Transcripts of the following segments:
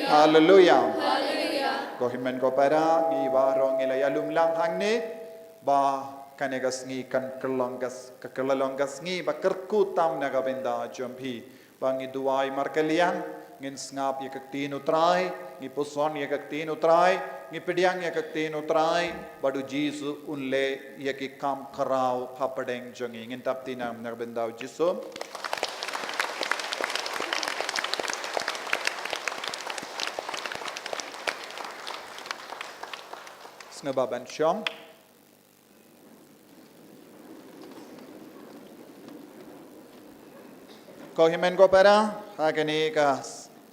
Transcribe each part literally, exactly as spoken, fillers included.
Haleluya. Ko hynmen ko para, ngi baroh ngi la ïalum lang hangne ba kane ka sngi kan kyllong ka s-, ka kyllong ka sngi ba kyrkhu tam na ka bynta jong phi. Ba ngi duwai markylliang, ngin sngap ïa ka ktien U Trai, ngi puson ïa ka ktien U Trai, ngi pdiang ïa ka ktien U Trai, bad U Jisu un leh ïa ki kam khraw hapdeng jong ngi. Ngin tap kti nam na ka bynta U Jisu. Sngewbha ban shong. Ko hynmen ko para, ha kane ka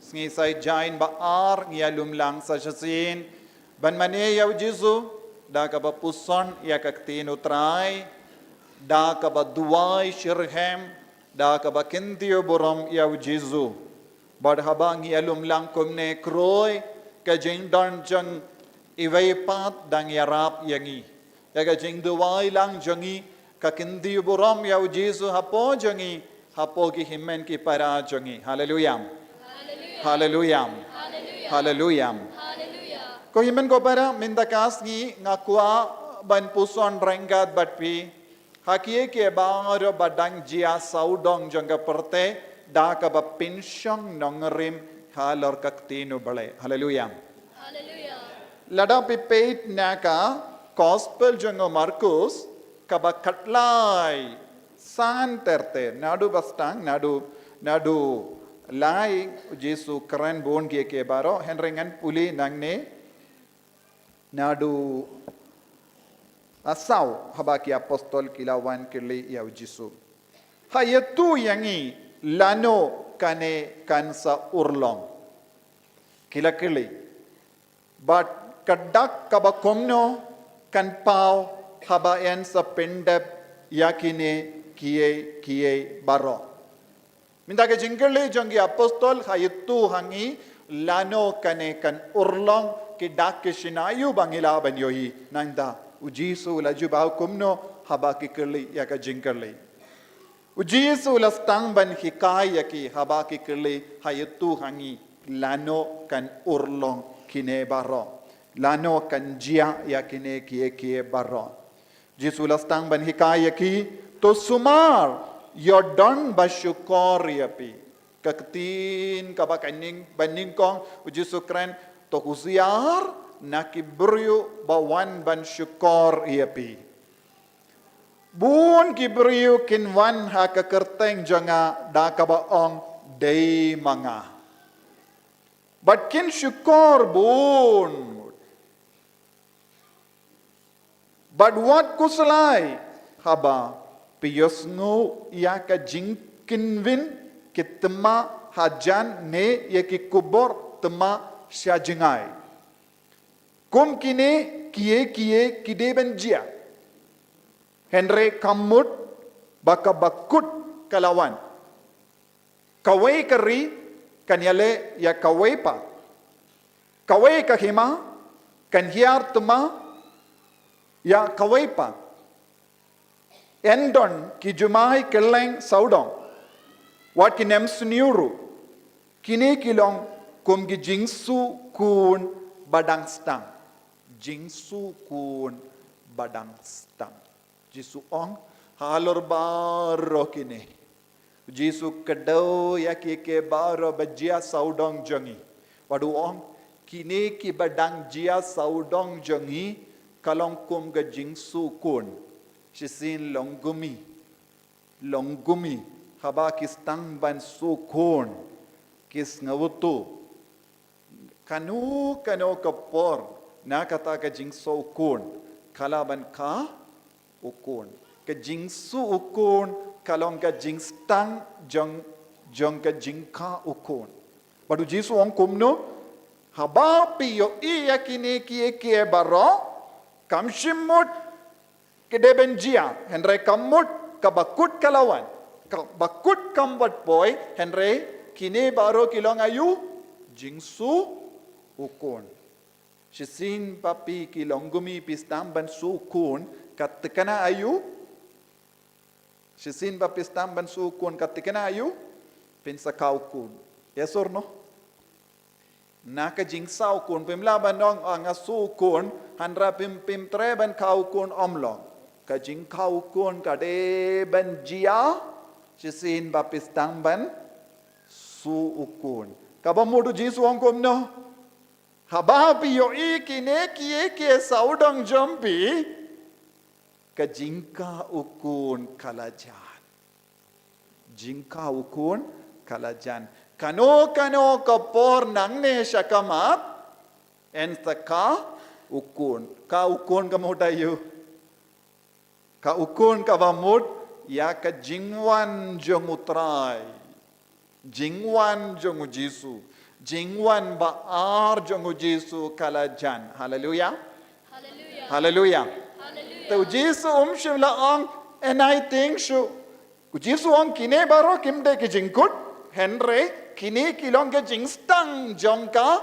sngi Saitjaiñ ba ar ngi ïalum lang sa shisien ban mane ïa U Jisu da kaba puson ïa ka ktien U Trai, da kaba duwai shitrhem, da kaba kyntiew burom ïa U Jisu. Bad haba ngi ïalum lang kumne, khroi ka jingdon jong iwei pat dang ïarap ïa ngi. Ïa ka jingduwai lang jong ngi, ka kyntiew burom ïa U Jisu hapoh jong ngi, hapoh ki hynmen ki para jong ngi. Haleluya. Haleluya. Haleluya. Ko hynmen ko para, mynta ka sngi nga kwah ban puson ryngkat bad phi ha kiei kiei baroh ba dang jia sawdong jong ka pyrthei, da kaba pynshong nongrim halor ka ktien U Blei. Haleluya. Lada phi peit na ka Gospel jong u Markus, kaba khatlai, san ter ter, naduh ba sdang, naduh, naduh lai, U Jisu kren bun kiei kiei baroh, hynrei ngan pule nangne naduh saw, haba ki apostol ki la wan kylli ïa U Jisu: Ha ïathuh ïa ngi lano kane kan sa urlong. Ki la kylli: Bad ka dak kaba kumno kan paw haba yn sa pyndep ïa kine kiei kiei baroh? Mynta ka jingkylli jong ki apostol, ha ïathuh ha ngi lano kane kan urlong, ki dak ki shynna aïu ba ngi lah ban ïohi. Nangta U Jisu u la jubab kumno haba ki kylli ïa ka jingkylli? U Jisu u la sdang ban hikai ïa ki haba ki kylli, ha ïathuh ha ngi lano kan urlong kine baroh, lano kan jia ïa kine kiei kiei baroh. Jisu u la sdang ban hikai ïa ki: To sumar, ïoh don ba shukor ïa phi. Ka ktien kaba ka nyng-, ba nyngkong U Jisu u kren: To husiar na ki briew ba wan ban shukor ïa phi. Bun ki briew kin wan ha ka kyrteng jong nga da kaba ong: Dei ma nga. Bad kin shukor bun. Bad wat khuslai, haba phi ïohsngew ïa ka jingkynwin, ki thma hajan, ne ïa ki khubor thma sha jngai. Kum kine kiei kiei ki dei ban jia, hynrei kam mut ba ka bakut ka la wan. Kawei ka ri kan ïaleh ïa kawei pat. Kawei ka hima kan hiar thma ïa kawei pat. Yn don ki jumai kylleng sawdong, wat ki nemsniew ruh. Kine ki long kum ki jingsukhun ba dang sdang. Jingsukhun ba dang sdang. Jisu ong, halor baroh kine, Jisu kdew ïa kiei kiei baroh ba jia sawdong jong ngi. Bad u ong, kine kiba dang jia sawdong jong ngi, ka long kum ka jingsukhun. Shisien long kumne, long kumne, haba ki sdang ban sukhun, ki sngewthuh kano kano ka por na kata ka jingsukhun ka lah ban kha u khun. Ka jingsukhun ka long ka jingsdang jong, jong ka jingkha u khun. Bad u Jisu u ong kumno? Haba phi ïohi ïa kine kiei kiei baroh, kam shym mut ki dei ban jia, hynrei kam mut ka bakut ka la wan. Ka bakut kam pat poi, hynrei kine baroh ki long aïu? Jingsukhun. Shisien ba phi, ki long kumne, phi sdang ban sukhun, ka thikna aïu? Shisien ba phi sdang ban sukhun, ka thikna aïu? Phin sa kha u khun. Yes or no? Na ka jingkha u khun, phim lah ban ong, ah, nga kha u khun, hynrei phim, phim treh ban kha u khun, ym long. Ka jingkha u khun ka dei ban jia shisien ba phi sdang ban kha u khun. Kaba mut u Jisu u ong kumno? Haba phi ïohi kine kiei kiei sawdong jong phi, ka jingkha u khun ka la jan. Jingkha u khun ka la jan. Kano kano ka por nangne sha khmat, yn sa kha u khun. Kha u khun ka mut aïu? Kha u khun kaba mut ïa ka jingwan jong u Trai. Jingwan jong u Jisu. Jingwan ba ar jong u Jisu ka la jan. Haleluia. Haleluia. Haleluia. Haleluia. Te u Jisu um shym la ong, "Yn ai tieng shuh." U Jisu u ong, "Kine baroh kim dei ki jingkut, hynrei kine ki long ka jingstang jong ka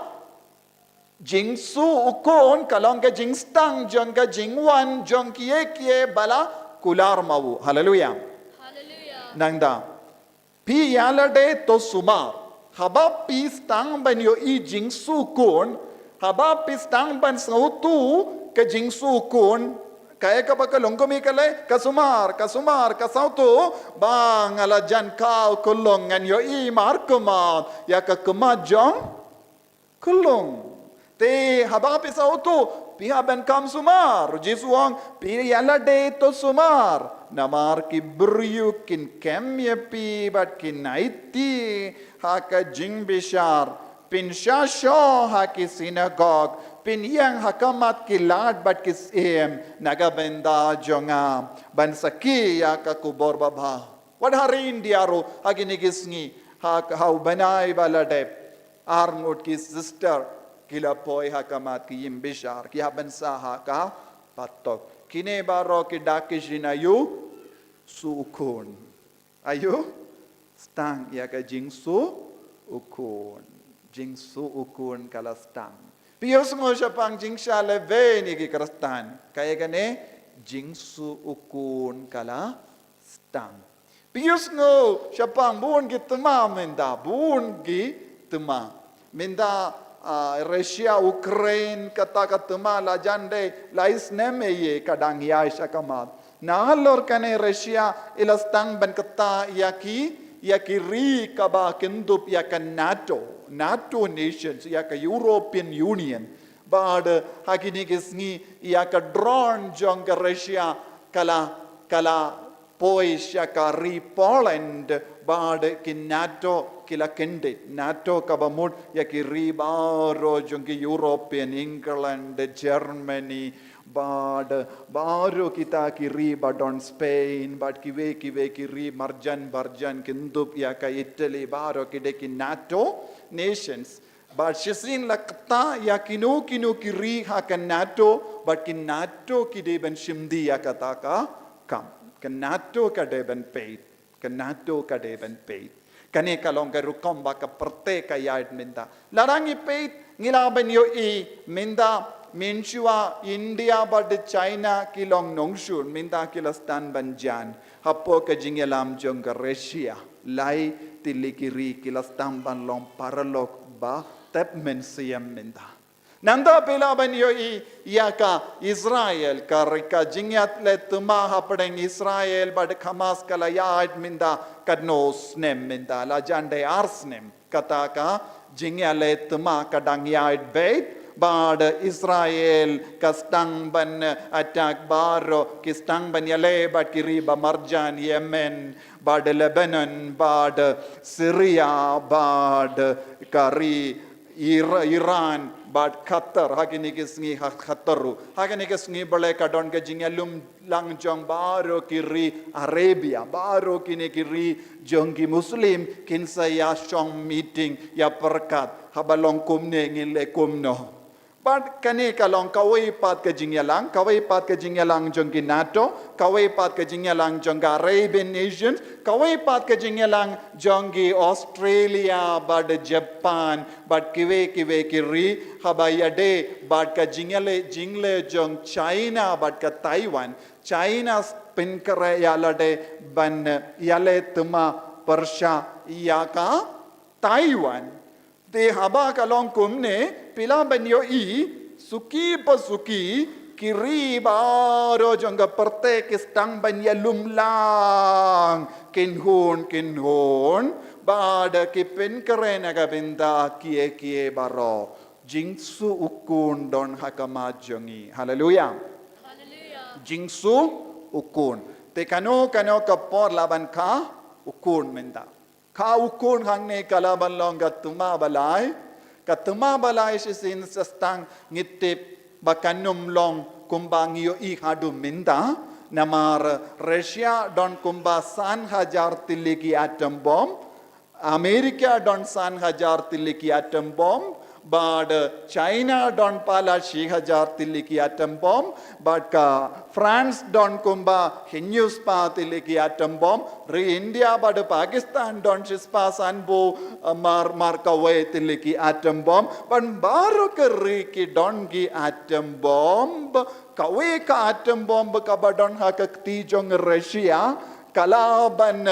jingkha u khun, ka long ka jingstang jong ka jingwan jong kiei kiei ba la kular ma u." Haleluia. Haleluia. Nangta, phi ïa lade to sumar. Haba phi sdang ban ïohi jingkha u khun, haba phi sdang ban sngewthuh ka jingkha u khun, kaei kaba ka long kumne ka leh, ka sumar, ka sumar, ka sngewthuh ba nga la jan kha u khun, long ngan ïohi markhmat ïa ka khmat jong u khun. Te haba phi sngewthuh, phi hap ban kham sumar. U Jisu u ong, phi ïa lade to sumar. Namar ki briew kin kem ïa phi bad kin aiti ha ka jingbishar. Phin sha shoh ha ki synagog, phin ïeng ha khmat ki lad bad ki syiem na ka bynta jong nga, ban sakhi ïa ka khubor babha. Wat ha ri India ruh ha kine ki sngi, ha, ha u bnai ba la dep, ar ngut ki sister ki la poi ha khmat ki ïing bishar, ki hap ban sah ha ka phatok. Kine baroh ki dak ki jin aïu? Kha u khun. Aïu? Sdang ïa ka jingkha u khun. Jingkha u khun ka la sdang. Phi ïohsngew shaphang jingshah lehbeiñ ïa ki Khristan. Kaei kane? Jingkha u khun ka la sdang. Phi ïohsngew shaphang bun ki thma mynta, bun ki thma. Mynta, ah, Russia, Ukraine, kata ka thma la jan dei lai snem ei ei ka dang ïaid sha khmat. Nalor kane Russia i la sdang ban ktah ïa ki, ïa ki ri kaba kynthup ïa ka NATO, NATO nations, ïa ka European Union. Bad ha kine ki sngi ïa ka drone jong ka Russia ka la, ka la poi sha ka ri Poland, bad ki NATO ki la kyndit. NATO kaba mut ïa ki ri baroh jong ki European, England, Germany, bad baroh kita ki ri ba don, Spain, bad kiwei kiwei ki ri marjan barjan kynthup ïa ka Italy, baroh ki dei ki NATO nations. Bad shisien la ktah ïa kino kino ki ri ha ka NATO, bad ki NATO ki dei ban shim die ïa kata ka kam. Ka NATO ka dei ban peit. Ka NATO ka dei ban peit. Kane ka long ka rukom ba ka pyrthei ka ïaid mynta. Lada ngi peit, ngi lah ban ïohi mynta, mynshuwa India bad China ki long nongshun, mynta ki la sdang ban jan. Hapoh ka jingïalam jong ka Russia, lai tylli ki ri ki la sdang ban long paralok ba tep mynsiem mynta. Nangta phi lah ban ïohi ïa ka Israel, ka, ka jingïaleh thma hapdeng Israel bad Hamas ka la ïaid mynta katno snem mynta, la jan dei ar snem. Kata ka jingïaleh thma ka dang ïaid beit, bad Israel ka sdang ban attack baroh, ki sdang ban ïaleh bad ki ri ba marjan, Yemen, bad Lebanon, bad Syria, bad ka ri Ir-, Iran, bad Qatar, ha kine ki sngi ha Qatar ruh. Ha kine ki sngi balei ka don ka jingïalum lang jong baroh ki ri Arabia, baroh kine ki ri jong ki Muslim, kin sa ïa shong meeting, ïa pyrkhat, haba long kumne ngin leh kumno. Bad kane ka long kawei pat ka jingïalang, kawei pat ka jingïalang jong ki NATO, kawei pat ka jingïalang jong ka Arabian nations, kawei pat ka jingïalang jong ki Australia, bad Japan, bad kiwei kiwei ki ri, haba ïadei bad ka jingïaleh jingleh jong China bad ka Taiwan. China pynkhreh ïa lade ban ïaleh thma pyrshah ïa ka Taiwan. Te haba ka long kumne, phi lah ban ïohi, suki pa suki, ki ri baroh jong ka pyrthei ki sdang ban ïalum lang, kynhun, kynhun, bad ki pynkhreh na ka bynta kiei kiei baroh. Jisu u Khun don ha khmat jong ngi. Haleluya. Jisu u Khun. Te kano kano ka por lah ban kha u Khun mynta. Kha u Khun hangne ka lah ban long ka thma ba lai. Ka thma ba lai shisien sa sdang ngi tip ba kan ym long kumba ngi ïohi haduh mynta. Namar Russia don kumba san hajar tylli ki atom bomb. America don san hajar tylli ki atom bomb. Bad China don palat shi hajar tylli ki atom bomb. Bad ka France don kumba hynñiew spah tylli ki atom bomb. Ri India bad Pakistan don shispah sanphew, eh, mar, mar kawei tylli ki atom bomb. Bad baroh ki ri ki don ki atom bomb. Kawei ka atom bomb kaba don ha ka kti jong Russia ka lah ban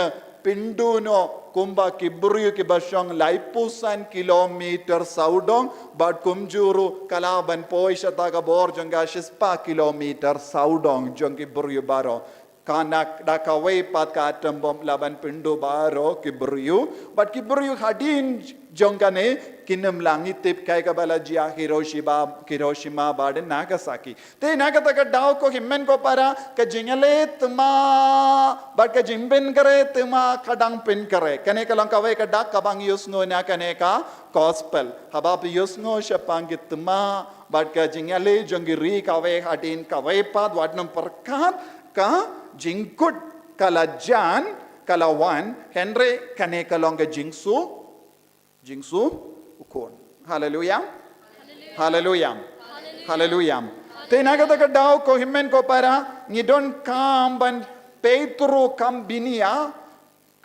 pynduh noh kumba ki briew kiba shong laiphew san kilometer sawdong, bad kumjuh ruh ka lah ban poi shata ka bor jong ka shispah kilometer sawdong jong ki briew baroh. Ka na da kawei pat ka atom bomb lah ban pynduh baroh ki briew, bad ki briew hadien jong kane kin ym lah, ngi tip kaei kaba la jia Hiroshima, Hiroshima bad Nagasaki. Te na kata ka daw ko hynmen ko para, ka jingïaleh thma bad ka jingpynkhreh thma ka dang pynkhreh. Kane ka long kawei ka dak kaba ngi ïohsngew na kane ka gospel. Haba phi ïohsngew shaphang ki thma bad ka jingïaleh jong ki ri kawei hadien kawei pat, wat nym pyrkhat ka jingkut ka la jan, ka la wan, hynrei kane ka long ka jingsu Jisu u Khun. Haleluya. Haleluya. Haleluya. Te na kata ka daw ko hynmen ko para, ngi donkam ban peit through kam bniah,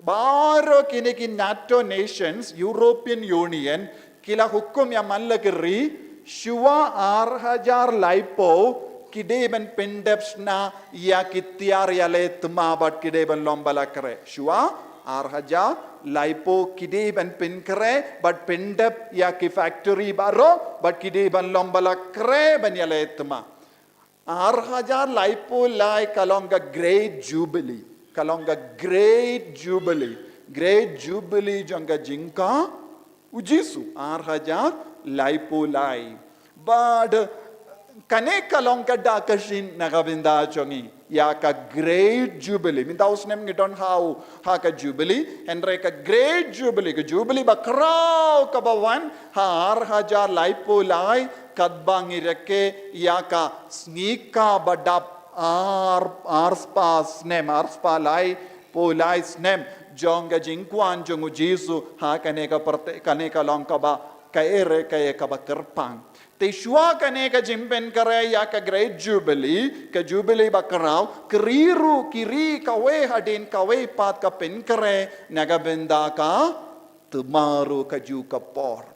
baroh kine ki NATO nations, European Union, ki la hukum ïa man la ki ri, shuwa ar hajar laiphew, ki dei ban pyndep shna ïa ki tiar ïaleh thma bad ki dei ban long ba la khreh. Shuwa ar hajar laiphew ki dei ban pynkhreh bad pyndep ïa ki factory baroh bad ki dei ban long ba la khreh ban ïaleh thma. Ar hajar laiphew lai ka long ka Great Jubilee. Ka long ka Great Jubilee. Great Jubilee jong ka jingkha u Jisu, ar hajar laiphew lai. Bad kane ka long ka dak ka shin na ka bynta jong ngi ïa ka Great Jubilee. Mynta u snem ngi don ha u, ha ka Jubilee, hynrei ka Great Jubilee, ka Jubilee bakhraw kaba wan ha ar hajar laiphew lai, katba ngi rakhe ïa ka sngi kaba dap ar, ar spah snem, ar spah laiphew lai snem jong ka jingwan jong u Jisu ha kane ka pyrthei, kane ka long kaba, ka ere ka e kaba kyrpang. Te shuwa kane ka jingpynkhreh ïa ka Great Jubilee, ka Jubilee bakhraw, ki ri ruh, ki ri kawei hadien kawei pat ka pynkhreh na ka bynta ka thma ruh kajuh ka por.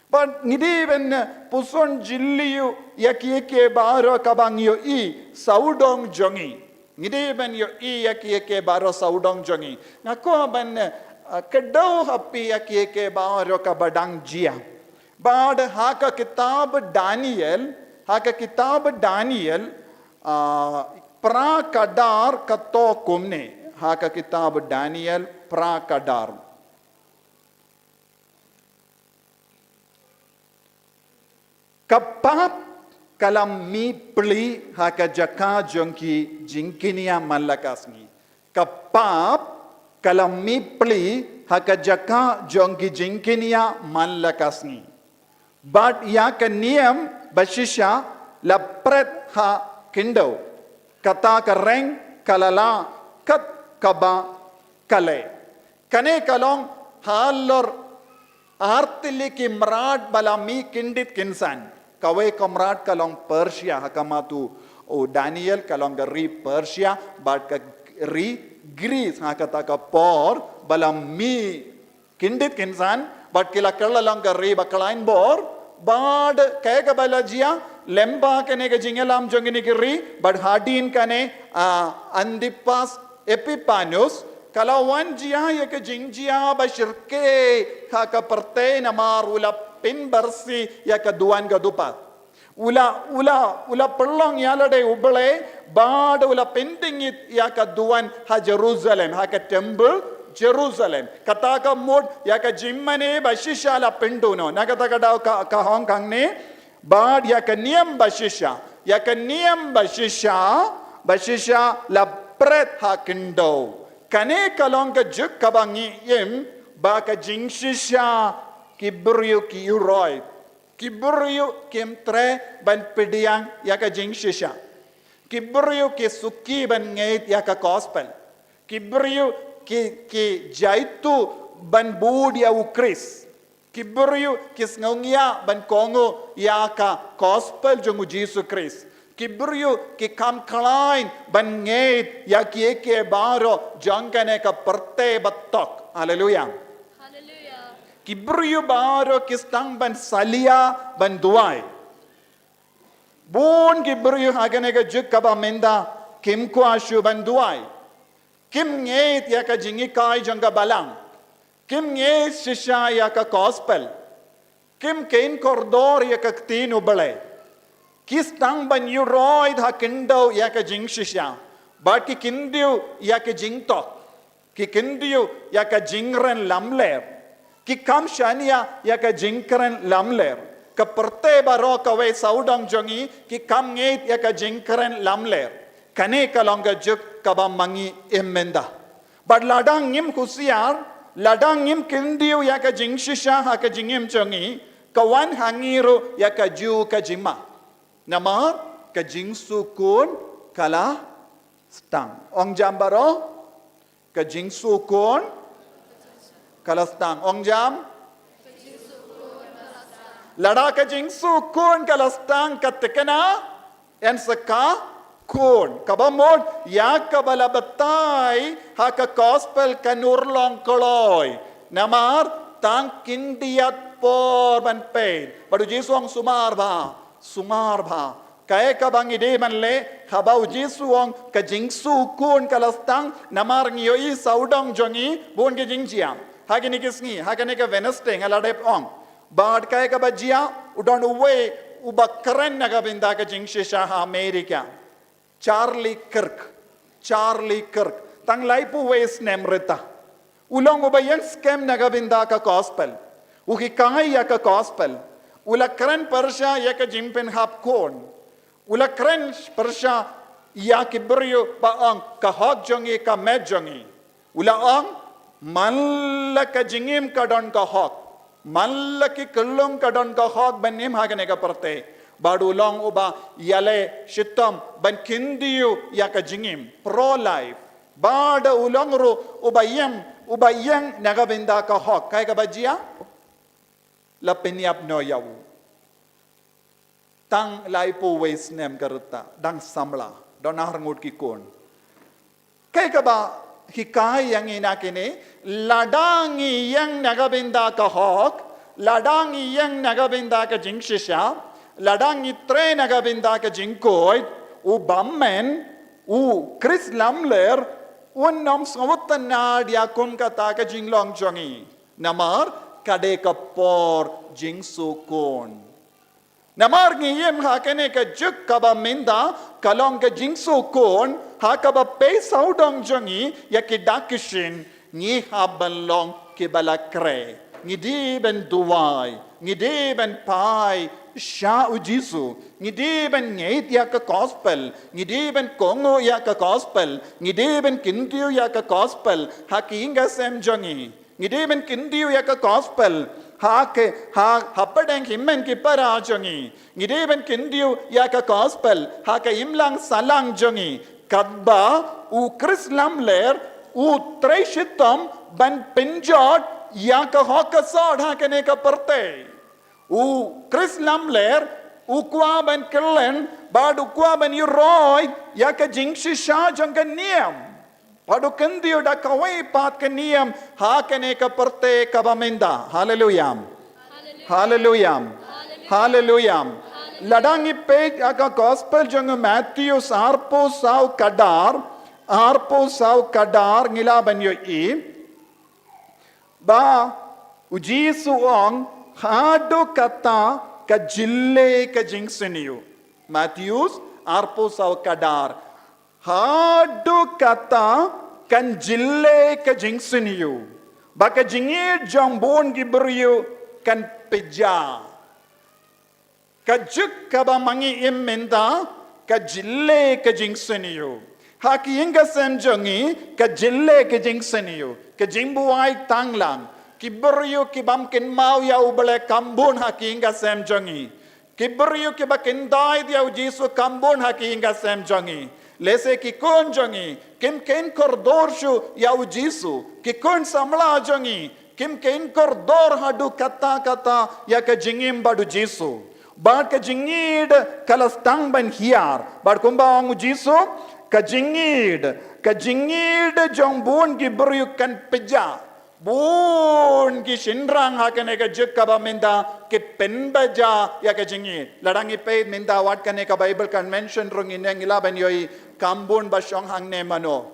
Bad ngi dei ban puson jylliew ïa kiei kiei baroh kaba ngi ïohi sawdong jong ngi. Ngi dei ban ïohi ïa kiei kiei baroh sawdong jong ngi. Nga kwah ban, ah, kdew ha phi ïa kiei kiei baroh kaba dang jia. Bad ha ka kitab Daniel, ha ka kitab Daniel, ah, phra khadar ka thoh kumne. Ha ka kitab Daniel phra khadar. Ka pap ka la mih pli ha ka jaka jong ki jingkñia man la ka sngi. Ka pap ka la mih pli ha ka jaka jong ki jingkñia man la ka sngi. Bad ïa ka niam ba shisha la pret ha khyndew. Kata ka reng ka la lah kat kaba ka leh. Kane ka long halor ar tylli ki mrad ba la mih kyndit kynsan. Kawei ka mrad ka long Persia, ha khmat u Daniel ka long ka ri Persia, bad ka ri Greece, ha kata ka por ba la mih kyndit kynsan, bad ki la kylla long ka ri ba khlaiñ bor, bad kaei kaba la jia, lyngba kane ka jingïalam jong kine ki ri, bad hadien kane, ah, Antipas Epiphanes, Ka la wan jia ïa ka jingjia ba shyrkhei ha ka pyrthei namar u la pynbeiñ ïa ka duwan ka dupat. U la, u la, u la pynlong ïa lade U Blei, bad u la pyndih ïa ka duwan ha Jerusalem, ha ka temple Jerusalem. Kata ka mut ïa ka jingmane ba shisha la pynduh noh. Na kata ka daw ka, ka ong hangne, bad ïa ka niam ba shisha, ïa ka niam ba shisha, ba shisha la pret ha khyndew. Kane ka long ka juk kaba ngi im, ba ka jingshisha ki briew ki ïuroit. Ki briew kim treh ban pdiang ïa ka jingshisha. Ki briew ki suki ban ngeit ïa ka gospel. Ki briew ki, ki jaituh ban bud ïa U Khrist. Ki briew ki sngewngiah ban kohnguh ïa ka gospel jong U Jisu Khrist. Ki briew ki kham khlaiñ ban ngeit ïa kiei kiei baroh jong kane ka pyrthei ba thok. Haleluia. Haleluia. Ki briew baroh ki sdang ban salia ban duwai. Bun ki briew ha kane ka juk kaba mynta kim kwah shuh ban duwai. Kim ngeit ïa ka jinghikai jong ka balang. Kim ngeit shisha ïa ka gospel. Kim kheiñ kordor ïa ka ktien U Blei. Ki sdang ban ïuroit ha khyndew ïa ka jingshisha. Bad ki khyndew ïa ka jingthok. Ki khyndew ïa ka jingkren lamler. Ki kham shaniah ïa ka jingkren lamler. Ka pyrthei baroh kawei sawdong jong ngi, ki kham ngeit ïa ka jingkren lamler. Kane ka long ka juk kaba ma ngi im mynta. Bad lada ngim husiar, lada ngim khyndew ïa ka jingshisha ha ka jingim jong ngi, ka wan ha ngi ruh ïa ka ju ka jingma. Namar ka jingsngewkhun ka la sdang. Ong jam baroh, ka jingsngewkhun ka la sdang. Ong jam. Lada ka jingsngewkhun ka la sdang, ka thikna yn sa ka khun. Kaba mut ïa kaba la batai ha ka gospel kan urlong kloi. Namar tang khyndiat por ban peit. Bad U Jisu ong sumar bha, sumar bha. Kaei kaba ngi dei ban leh, haba U Jisu u ong ka jingsngewkhun ka la sdang, namar ngi ïohi sawdong jong ngi bun ki jingjia. Ha kine ki sngi, ha kane ka Wednesday nga la dep ong. Bad kaei kaba jia, u don uwei uba kren na ka bynta ka jingshisha ha America. Charlie Kirk. Charlie Kirk. Tang laiphew wei snem rta. U long uba ïeng skhem na ka bynta ka gospel. U hikai ïa ka gospel. U la kren pyrshah ïa ka jingpynhap khun. U la kren pyrshah ïa ki briew ba ong ka hok jong ngi, ka met jong ngi. U la ong, man la ka jingim ka don ka hok. Man la ki kyllum ka don ka hok ban im ha kane ka pyrthei. Bad u long uba ïaleh shitom ban khyndew ïa ka jingim. Pro-life. Bad u long ruh uba ïeng, uba ïeng na ka bynta ka hok. Kaei kaba jia? La pynïap noh ïa u. Tang laiphew wei snem ka rta, dang samla, don arngut ki khun. Kaei kaba hikai ïa ngi na kine, lada ngi ïeng na ka bynta ka hok, lada ngi ïeng na ka bynta ka jingshisha, lada ngi trei na ka bynta ka jingkhuid, u bymman, U Khrist lamler, un ym sngewtynnad ïa kum kata ka jinglong jong ngi. Namar ka dei ka por jingsngewkhun. Namar ngi im ha kane ka juk kaba mynta, ka long ka jingsngewkhun, ha kaba pei sawdong jong ngi, ïa ki dak ki shin, ngi hap ban long kiba la khreh. Ngi dei ban duwai, ngi dei ban phai sha U Jisu, ngi dei ban ngeit ïa ka gospel, ngi dei ban kohnguh ïa ka gospel, ngi dei ban kyntiew ïa ka gospel, ha ki ïing ka sem jong ngi. Ngi dei ban kyntiew ïa ka gospel, ha ka, ha, hapdeng hynmen ki para jong ngi. Ngi dei ban kyntiew ïa ka gospel, ha ka imlang sahlang jong ngi. Katba, U Khrist lamler, u trei shitom, ban pynjot, ïa ka hok ka sot, ha kane ka pyrthei. U Khrist lamler, u kwah ban kylliang, bad u kwah ban ïuroit, ïa ka jingshisha jong ka niam. Bad u kyntiew da kawei pat ka niam, ha kane ka pyrthei kaba mynta. Haleluia. Haleluia. Haleluia. Lada ngi peit ïa ka gospel jong u Matthew arphew saw kdar, Arphew saw kadar ngi lah ban ïohi ba u Jisu u ong, haduh katta ka jyllei ka jingsniew. Matheus arphew saw kadar, haduh katta kan jyllei ka jingsniew, ba ka jingïeit jong bun ki briew kan pynjah. Ka juk kaba ma ngi im mynta, ka jyllei ka jingsniew. Ha ki ïing ka sem jong ngi, ka jyllei ka jingsniew. Ka jingbuaid tang lang. Ki briew ki bym kynmaw ïa U Blei kam bun ha ki ïing ka sem jong ngi. Ki briew ki ba kyntait ïa u Jisu kam bun ha ki ïing ka sem jong ngi. Lehse ki khun jong ngi kim khein kordor shuh ïa u Jisu. Ki khun samla jong ngi kim khein kordor haduh katta katta ïa ka jingim bad u Jisu. Bad ka jingïeit ka la sdang ban hiar. Bad kumba ong u Jisu, ka jingïeit, ka jingïeit jong bun ki briew kan pynjah. Bun ki shynrang ha kane ka juk kaba mynta ki pynbha ïa ka jingïeit. Lada ngi peit mynta wat kane ka Bible Convention ruh ngi ne ngi lah ban ïohi, kam bun ba shong hangne mano?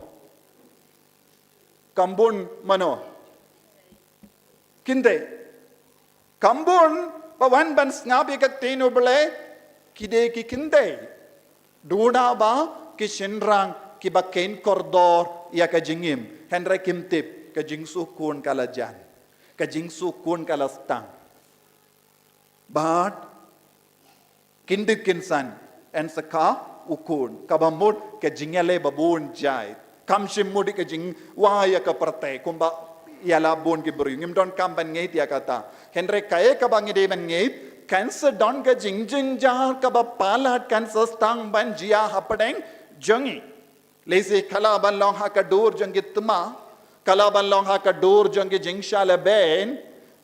Kam bun mano? Kynthei. Kam bun ba wan ban sngap ïa ka ktien U Blei, ki dei ki kynthei. Duna ba ki shynrang ki ba khein kordor ïa ka jingim. Hynrei kim tip, ka jingsuk khun ka la jan. Ka jingsuk khun ka la sdang. Bad kin dei kin san, yn sa kha u khun, kaba mut ka jingïaleh ba bun jait. Kam shym mut ka jingwai ïa ka pyrthei, kumba ïa la bun ki briew. Ngim don kam ban ngeit ïa kata. Hynrei kaei kaba ngi dei ban ngeit, kan sa don ka jingjynjar kaba palat kan sa sdang ban jia hapdeng jong ngi. Lehse ka lah ban long ha ka dur jong ki thma, ka lah ban long ha ka dur jong ki jingshah lehbeiñ,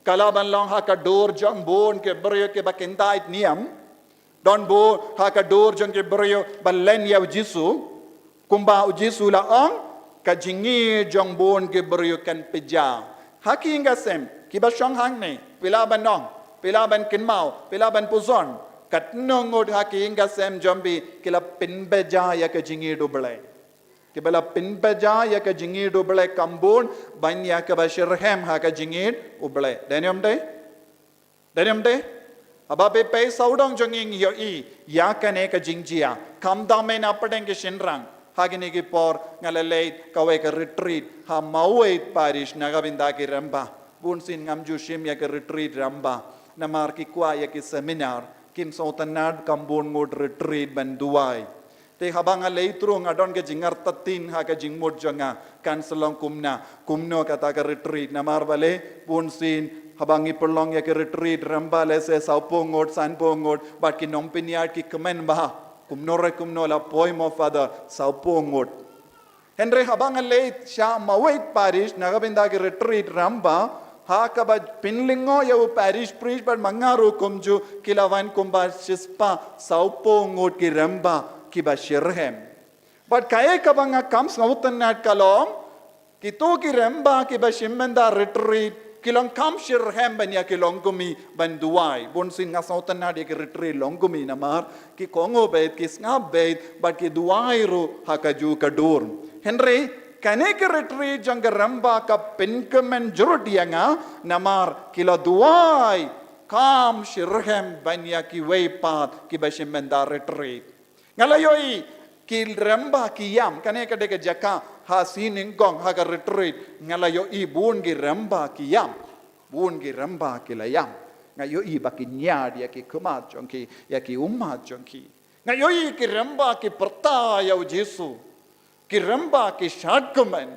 ka lah ban long ha ka dur jong bun ki briew ki ba kyntait niam, don bun ha ka dur jong ki briew ba len ïa u Jisu, kumba u Jisu la ong, ka jingïeit jong bun ki briew kan pynjah. Ha ki ïing ka sem, ki ba shong hangne, phi lah ban ong, phi lah ban kynmaw, phi lah ban pyrshang, katno ngut ha ki ïing ka sem jong phi, ki la pynbha ïa ka jingïeit U Blei. Ki ba la pynbha ïa ka jingïeit U Blei, kam bun ban ïa kaba shitrhem ha ka jingïeit U Blei. Dei ne ym dei? Dei ne ym dei? Haba phi peit sawdong jong ngi ngi ïohi ïa kane ka jingjia. Khamtam hapdeng ki shynrang. Ha kine ki por nga la leit kawei ka retreat ha Maweit Parish na ka bynta ki Rymba. Bunsien ngam ju shim ïa ka retreat Rymba. Namar ki kwah ïa ki seminar, kim sngewtynnad kam bun ngut retreat ban duwai. Te haba nga leit ruh nga don ka jingartatien ha ka jingmut jong nga, kan sa long kumna, kumno kata ka retreat, namar balei, bunsien haba ngi pynlong ïa ka retreat Rymba lehse sawphew ngut, sanphew ngut, bad ki nongpynïaid ki kmen bha, kumno re kumno la poi mo Father, sawphew ngut. Hynrei haba nga leit sha Maweit Parish na ka bynta ka retreat Rymba, ha kaba pynlyngngoh ïa u parish priest bad ma nga ruh kumjuh, ki la wan kumba shispah sawphew ngut ki Rymba ki ba shitrhem. Bad kaei kaba nga kam sngewtynnad ka long, kito ki Rymba ki ba shim bynta retreat, ki long kam shitrhem ban ïa ki longkmie ban duwai. Bunsien nga sngewtynnad ïa ki retreat longkmie namar ki kohnguh beit, ki sngap beit, bad ki duwai ruh ha kajuh ka dur. Hynrei kane ka retreat jong ka Rymba ka pynkmen jrut ïa nga, namar ki la duwai kam shitrhem ban ïa kiwei pat ki ba shim bynta retreat. Nga la ïohi ki Rymba ki ïam, kane ka dei ka jaka ha Syinyingkong ha ka retreat, nga la ïohi bun ki Rymba ki ïam. Bun ki Rymba ki la ïam. Nga ïohi ba ki ñiad ïa ki khmat jong ki, ïa ki ummat jong ki. Nga ïohi ki Rymba ki pyrta ïa u Jisu. Ki Rymba ki shad kmen.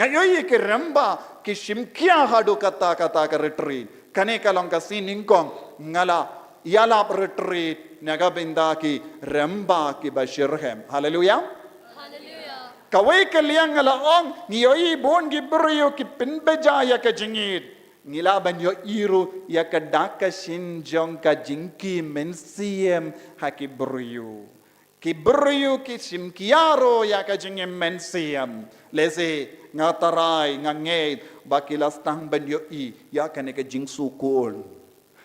Nga ïohi ki Rymba ki shim khia haduh katta katta ka retreat. Kane ka long ka Syinyingkong, nga la ïalap retreat na ka bynta ki Rymba ki ba shitrhem. Haleluya. Kawei ka liang nga la ong, ngi ïohi bun ki briew ki pynbha ïa ka jingïeit. Ngi lah ban ïohi ruh ïa ka dak ka shin jong ka jingkhie mynsiem ha ki briew. Ki briew ki shim khia ruh ïa ka jingim mynsiem. Lehse nga tharai nga ngeit ba ki la sdang ban ïohi ïa kane ka jingsuk khun.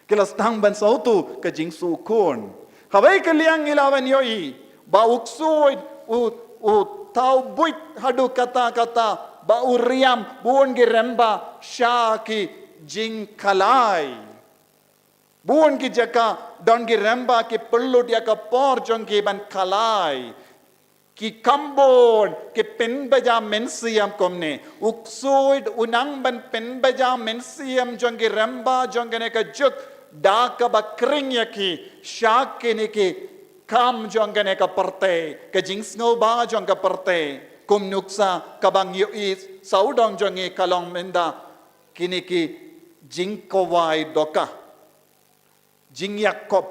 Ki la sdang ban sngewthuh ka jingsuk khun. Kawei ka liang ngi lah ban ïohi ba u ksuid u, u thaw buit haduh katta katta, ba u riam bun ki remba sha ki jingkhalai. Bun ki jaka don ki remba ki pynlut ïa ka por jong ki ban khalai. Ki kam bun ki pynbeja mynsiem kumne. U ksuid u nang ban pynbeja mynsiem jong ki remba jong kane ka juk da kaba khring ïa ki sha kine ki kam jong kane ka pyrthei, ka jingsngewbha jong ka pyrthei. Kum nuksa kaba ngi ïohi sawdong jong ngi ka long mynta kine ki jingkhawai dohkha, jingïakop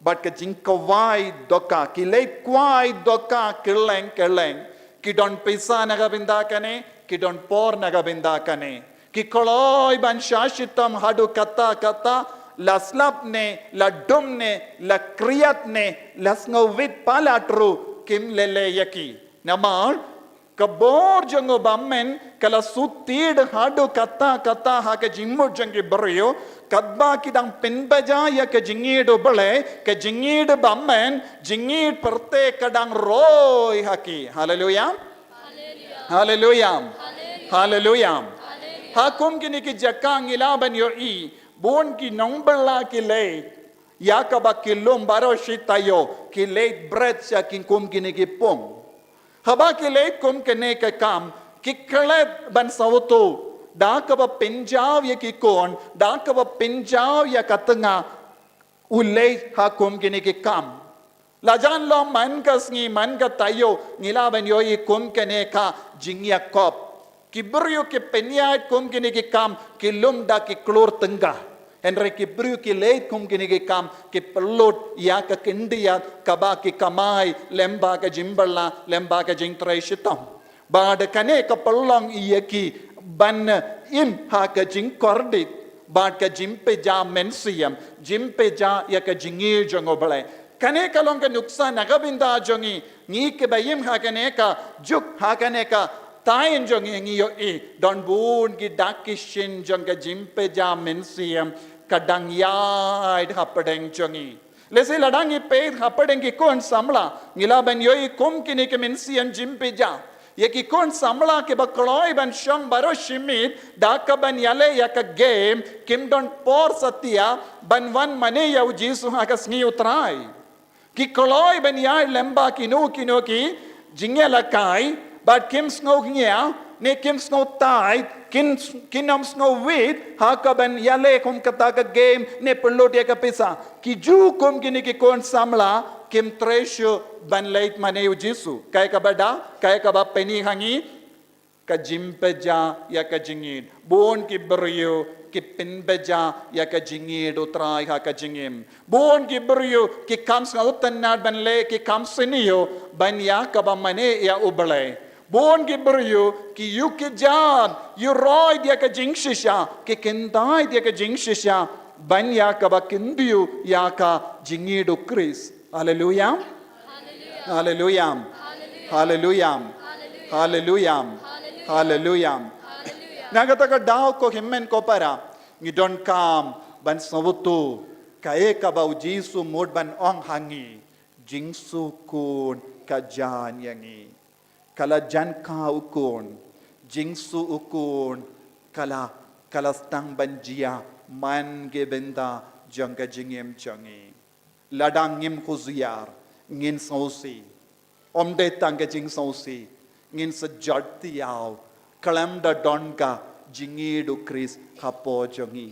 bad ka jingkhawai dohkha, ki leit khwai dohkha kylleng kylleng. Ki don pisa na ka bynta kane, ki don por na ka bynta kane. Ki kloi ban shah shitom haduh katta katta, la slap ne, la dum ne, la khriat ne, la sngewbit palat ruh kim leh leh ïa ki. Namar ka bor jong u bymman ka la shu tied haduh katta katta ha ka jingmut jong ki briew, katba ki dang pynbeja ïa ka jingïeit U Blei, ka jingïeit u bymman, jingïeit pyrthei ka dang roi ha ki. Haleluya. Haleluya. Haleluya. Ha kum kine ki jaka ngi lah ban ïohi bun ki nongbylla ki leit ïa kaba ki lum baroh shi taïew, ki leit bret sha ki kum kine ki pung. Haba ki leit kum kane ka kam, ki klet ban sawtu da kaba pynjaw ïa ki khun, da kaba pynjaw ïa ka tnga, u leit ha kum kine ki kam. La jan long man ka sngi man ka taïew ngi lah ban ïohi kum kane ka jingïakop. Ki briew ki pynïaid kum kine ki kam ki lum da ki klur tyngka. Hynrei ki briew ki leit kum kine ki kam ki pynlut ïa ka khyndiat kaba ki kamai lem bad ka jingbylla lem bad ka jingtrei shitom. Bad kane ka pynlong ïa ki ban im ha ka jingkordit bad ka jingbeja mynsiem, jingbeja ïa ka jingïeit jong U Blei. Kane ka long ka nuksa na ka bynta jong ngi, ngi kiba im ha kane ka juk, ha kane ka thaiñ jong ngi, ngi ïohi don bun ki dak ki shin jong ka jingbeja mynsiem ka dang ïaid hapdeng jong ngi. Lehse lada ngi peit hapdeng ki khun samla ngi lah ban ïohi kum kine ki mynsiem jingbeja. Ïa ki khun samla kiba kloi ban shong baroh shi miet da kaba ïaleh ïa ka game, kim don por satia ban wan mane ïa U Jisu ha ka sngi U Trai. Ki kloi ban ïaid lem bad kino kino ki jingïalehkai, bad kim sngew ngia ne kim sngew tied, kin, kin ym sngew wit ha kaba ïaleh kum kata ka game ne pynlut ïa ka pisa. Ki ju kum kine ki khun samla kim trei shuh ban leit mane U Jisu. Kaei kaba da, kaei kaba pyni ha ngi, ka jingbeja ïa ka jingïeit. Bun ki briew ki pynbeja ïa ka jingïeit U Trai ha ka jingim. Bun ki briew ki kham sngewtynnad ban leh ki kham sniew ban ïa kaba mane ïa U Blei. Bun ki briew ki ïoh ki jan, ïoh roi ïa ka jingshisha, ki kyntait ïa ka jingshisha ban ïa kaba kyntiew ïa ka jingïeit U Khrist. Haleluya. Haleluya. Haleluya. Haleluya. Haleluya. Na kata ka daw ko hynmen ko para, ngi donkam ban sngewthuh kaei kaba U Jisu mut ban ong ha ngi, jingsuk khun ka jan ïa ngi. Ka la jan ka u khun, jingsuk u khun ka la, ka la sdang ban jia man ki bynta jong ka jingim jong ngi. Lada ngim khusiar, ngin sngewsih. Ym dei tang ka jingsngewsih, ngin sa jot thiaw khlem da don ka jingïeit U Khrist hapoh jong ngi.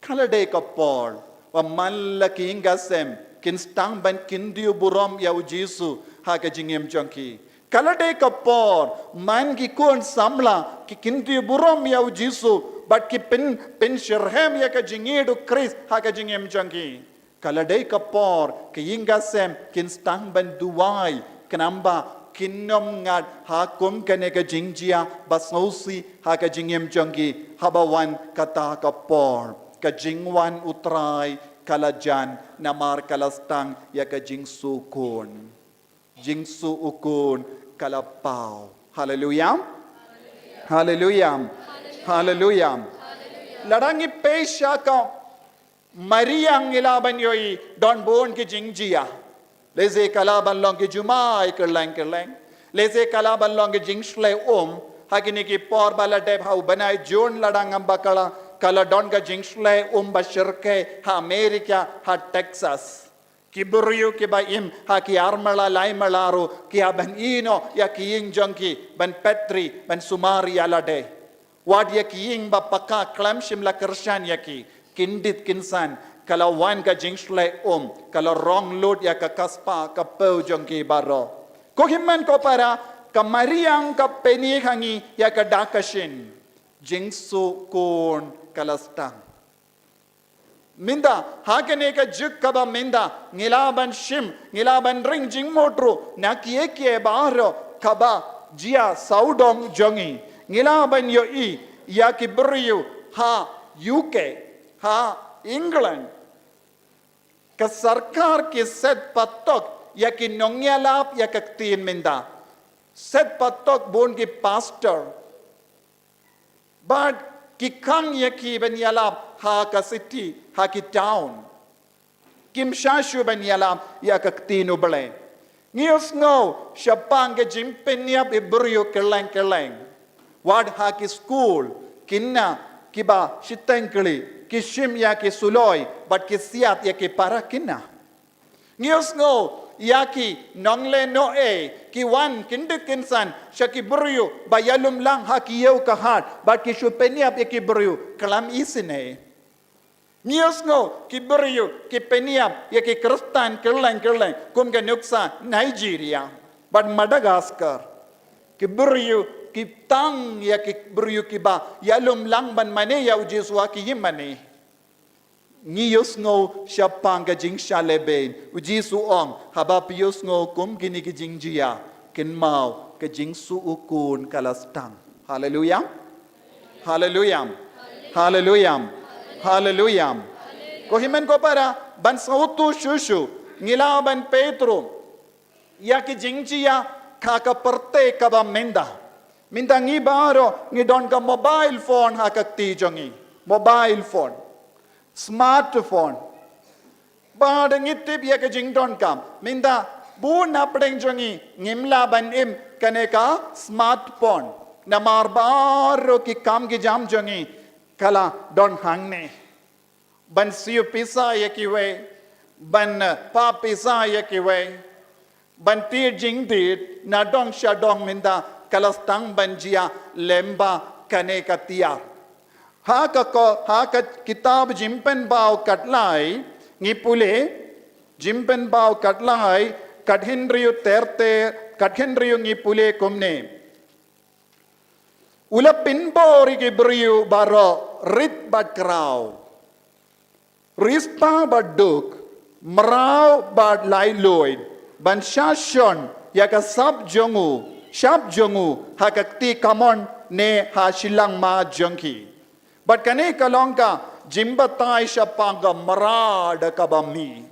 Ka la dei ka por ba man la ki ïing ka sem kin sdang ban kyntiew burom ïa U Jisu ha ka jingim jong ki. Ka la dei ka por man ki khun samla ki kyntiew burom ïa U Jisu bad ki pyn, pynsyrhem ïa ka jingïeit U Khrist ha ka jingim jong ki. Ka la dei ka por ki ïing ka sem kin sdang ban duwai khnang ba kin ym ngat ha kum kane ka jingjia ba sngewsih ha ka jingim jong ki. Haba wan kata ka por, ka jingwan U Trai ka la jan namar ka la sdang ïa ka jingsuk khun. Jingsuk u khun ka la paw. Haleluya. Haleluya. Haleluya. Lada ngi peit sha ka Maria ngi lah ban ïohi don bun ki jingjia. Lehse ka lah ban long ki jumai kylleng kylleng. Lehse ka lah ban long ka jingshlei um, ha kine ki por ba la dep ha u bnai June lada ngam bakla, ka la don ka jingshlei um ba shyrkhei ha America, ha Texas. Ki briew kiba im ha ki ar mala lai mala ruh ki hap ban ïehnoh ïa ki ïing jong ki ban peit ri ban sumar ïa lade. Wat ïa ki ïing ba paka khlem shym la kyrshan ïa ki, kyndit kynsan, ka la wan ka jingshlei um, ka la rong lut ïa ka kaspa ka pew jong ki baroh. Ko hynmen ko para, ka mariang ka pyni ha ngi ïa ka dak ka shin. Jingsuk khun ka la sdang. Mynta, ha kane ka juk kaba mynta, ngi lah ban shim, ngi lah ban ring jingmut ruh na kiei kiei baroh kaba jia sawdong jong ngi. Ngi lah ban ïohi ïa ki briew ha U K, ha England. Ka sorkar ki set patok ïa ki nongïalap ïa ka ktien mynta. Set patok bun ki pastor. Bad ki khang ïa ki ban ïalap ha ka city, ha ki town. Kim shah shuh ban ïalap ïa ka ktien U Blei. Ngi ïohsngew shaphang ka jingpynïap ïa ki briew kylleng kylleng. Wat ha ki skul, kine kiba shiteng kli, ki shim ïa ki suloi, bad ki siat ïa ki para kine. Ngi ïohsngew ïa ki nonglehnohei, ki wan kyndit kynsan sha ki briew ba ïalum lang ha ki ïew ka hat, bad ki shu pynïap ïa ki briew khlem isynei. Ngi ïohsngew ki briew ki pynïap ïa ki Khristan kylleng kylleng, kum ka nuksa Nigeria bad Madagascar. Ki briew ki tang ïa ki briew kiba ïalum lang ban mane ïa U Jisu ha ki ïingmane. Ngi ïohsngew shaphang ka jingshah lehbeiñ. U Jisu u ong, haba phi ïohsngew kum kine ki jingjia, kynmaw ka jingsuk khun ka la sdang. Haleluya. Haleluya. Haleluya. Haleluya. Ko hynmen ko para, ban sngewthuh shuh shuh, ngi lah ban peit ruh ïa ki jingjia ha ka pyrthei kaba mynta. Mynta ngi baroh ngi don ka mobile phone ha ka kti jong ngi. Mobile phone. Smartphone. Bad ngi tip ïa ka jingdonkam. Mynta bun na pdeng jong ngi ngim lah ban im kane ka smartphone. Namar baroh ki kam ki jam jong ngi ka la don hangne. Ban siew pisa ïa kiwei, ban, eh, pah pisa ïa kiwei, ban tied jingtied nadong shadong mynta ka la sdang ban jia lyngba kane ka tiar. Ha ka ko, ha ka kitab Jingpynpaw khatlai, ngi pule, Jingpynpaw khatlai, khathynriew ter ter, khathynriew ngi pule kumne. U la pynbor ïa ki briew baroh rit bad kraw, riewspah bad duk, mraw bad laitluid, ban shah shon ïa ka sap jong u, sap jong u, ha ka kti kamon ne ha shiliang ma jong ki. Bad kane ka long ka jingbatai shaphang ka mrad kaba mih.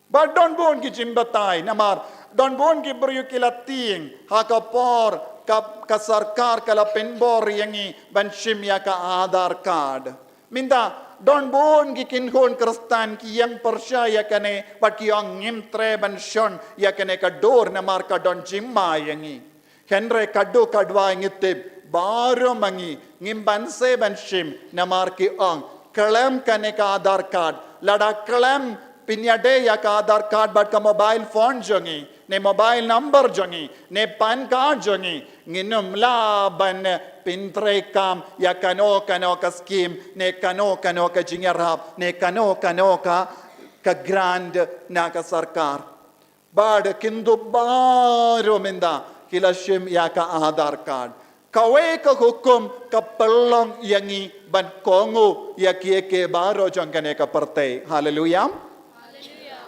Bad don bun ki jingbatai, namar don bun ki briew ki la tieng ha ka por ka, ka sorkar ka la pynbor ïa ngi ban shim ïa ka Aadhaar card. Mynta don bun ki kynhun Khristan ki ïeng pyrshah ïa kane, bad ki ong ngim treh ban shon ïa kane ka dur namar ka don jingma ïa ngi. Hynrei ka duk ka duwai ngi tip baroh ma ngi ngim banse ban shim namar ki ong khlem kane ka Aadhaar card, lada khlem pynïadei ïa ka Aadhaar card bad ka mobile phone jong ngi, ne mobile number jong ngi, ne PAN card jong ngi, ngin ym lah ban pyntreikam ïa kano kano ka scheme, ne kano kano ka jingïarap, ne kano kano ka, ka grant na ka sorkar. Bad ki nongdup baroh mynta ki la shim ïa ka Aadhaar card. Kawei ka hukum ka pynlong ïa ngi ban kohnguh ïa kiei kiei baroh jong kane ka pyrthei. Haleluya.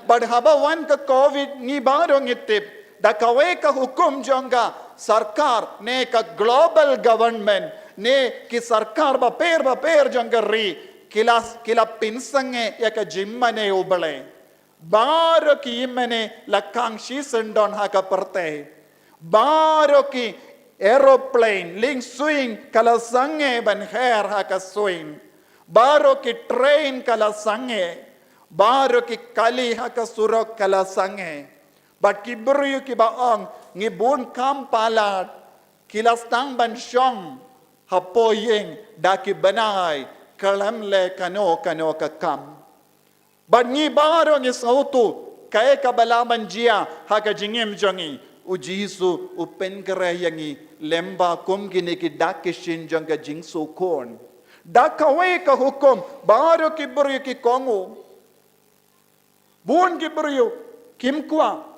Bad haba wan ka covid ngi baroh ngi tip da kawei ka hukum jong ka sorkar ne ka global government ne ki sorkar bapher bapher jong ka ri ki la, ki la pynsangeh ïa ka jingmane U Blei. Baroh ki ïingmane la khang shisyndon ha ka pyrthei. Baroh ki aeroplane, lyngsuiñ ka la sangeh ban her ha ka suiñ. Baroh ki train ka la sangeh. Baroh ki kali ha ka surok ka la sangeh. Bad ki briew kiba ong, ngi bun kam palat, ki la sdang ban shong hapoh ïing da ki bnai, khlem leh kano kano ka kam. Bad ngi baroh ngi sngewthuh kaei kaba lah ban jia ha ka jingim jong ngi. U Jisu u pynkhreh ïa ngi lyngba kum kine ki dak ki shin jong ka jingshukor. Da kawei ka hukum baroh ki briew ki kohnguh. Bun ki briew kim kwah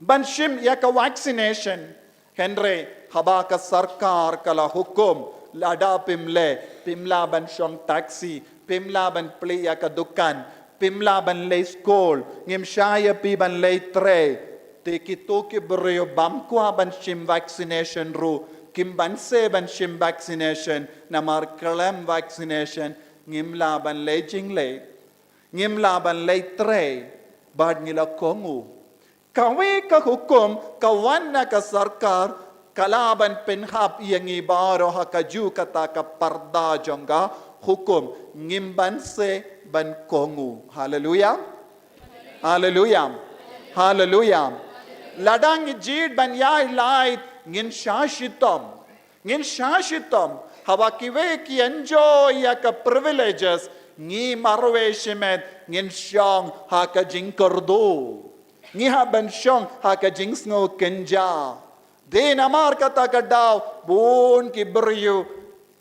ban shim ïa ka vaccination. Hynrei haba ka sorkar ka la hukum, lada phim leh, phim lah ban shong taxi, phim lah ban plie ïa ka dukan, phim lah ban leit skul, ngim shah ïa phi ban leit trei. Te kito ki briew bym kwah ban shim vaccination ruh kim banse ban shim vaccination, namar khlem vaccination ngim lah ban leit jingleit. Ngim lah ban leit trei, bad ngi la kohnguh. Kawei ka hukum ka wan na ka sorkar, ka lah ban pynhap ïa ngi baroh ha kajuh kata ka parda jong ka hukum. Ngim banse ban kohnguh. Haleluya. Haleluya. Haleluya. Lada ngi jied ban ïaid lait, ngin shah shitom. Ngin shah shitom, haba kiwei ki enjoy ïa ka privileges, ngi marwei shimet ngin shong ha ka jingkyrduh. Ngi hap ban shong ha ka jingsngew kynja. Dei namar kata ka daw bun ki briew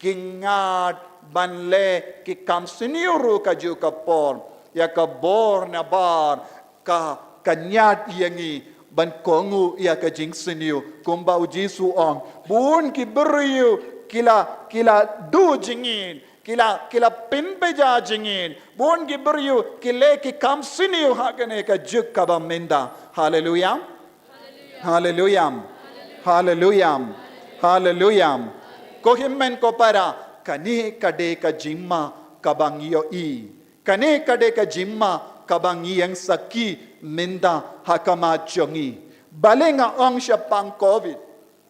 ki ngat ban leh ki kam sniew ruh kajuh ka por. Ïa ka bor nabar ka, ka ñiad ïa ngi ban kohnguh ïa ka jingsniew. Kumba u Jisu u ong, bun ki briew ki la, ki la duh jingïeid, ki la, ki la pynbeja jingïeid. Bun ki briew ki leh ki kam sniew ha kane ka juk kaba mynta. Haleluya. Haleluya. Haleluya. Haleluya. Ko hynmen ko para, kane ka dei ka jingma kaba ngi ïohi. Kane ka dei ka jingma kaba ngi ïeng sakhi mynta ha khmat jong ngi. Balei nga ong shaphang covid?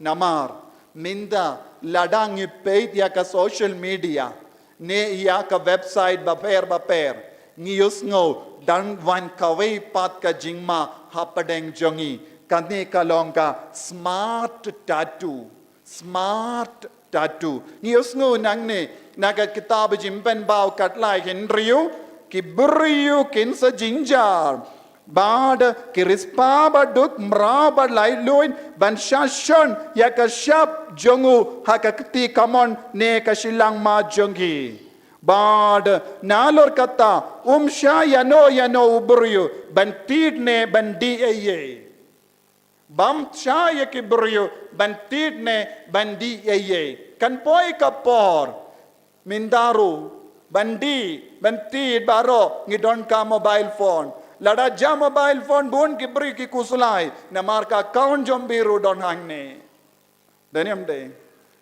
Namar mynta lada ngi peit ïa ka social media ne ïa ka website bapher bapher, ngi ïohsngew dang wan kawei pat ka jingma hapdeng jong ngi. Kane ka long ka smart tattoo. Smart tattoo. Ngi ïohsngew nangne na ka kitab Jingpynpaw khatlai hynriew, ki briew kin sa jynjar bad ki riewspah ba duk mraw bad laitluid ban shah shon ïa ka shap jong u ha ka kti kamon ne ka shilliang mat jong ki. Bad nalor kata, um shah ïano ïano u briew ban tied ne ban dih ei ei. Bym shah ïa ki briew ban tied ne ban dih ei ei. Kan poi ka por mynta ruh ban dih ban tied baroh ngi don ka mobile phone. Lada jia mobile phone bun ki briew ki khuslai namar ka account jong phi ruh don hangne. Dei ne em dei?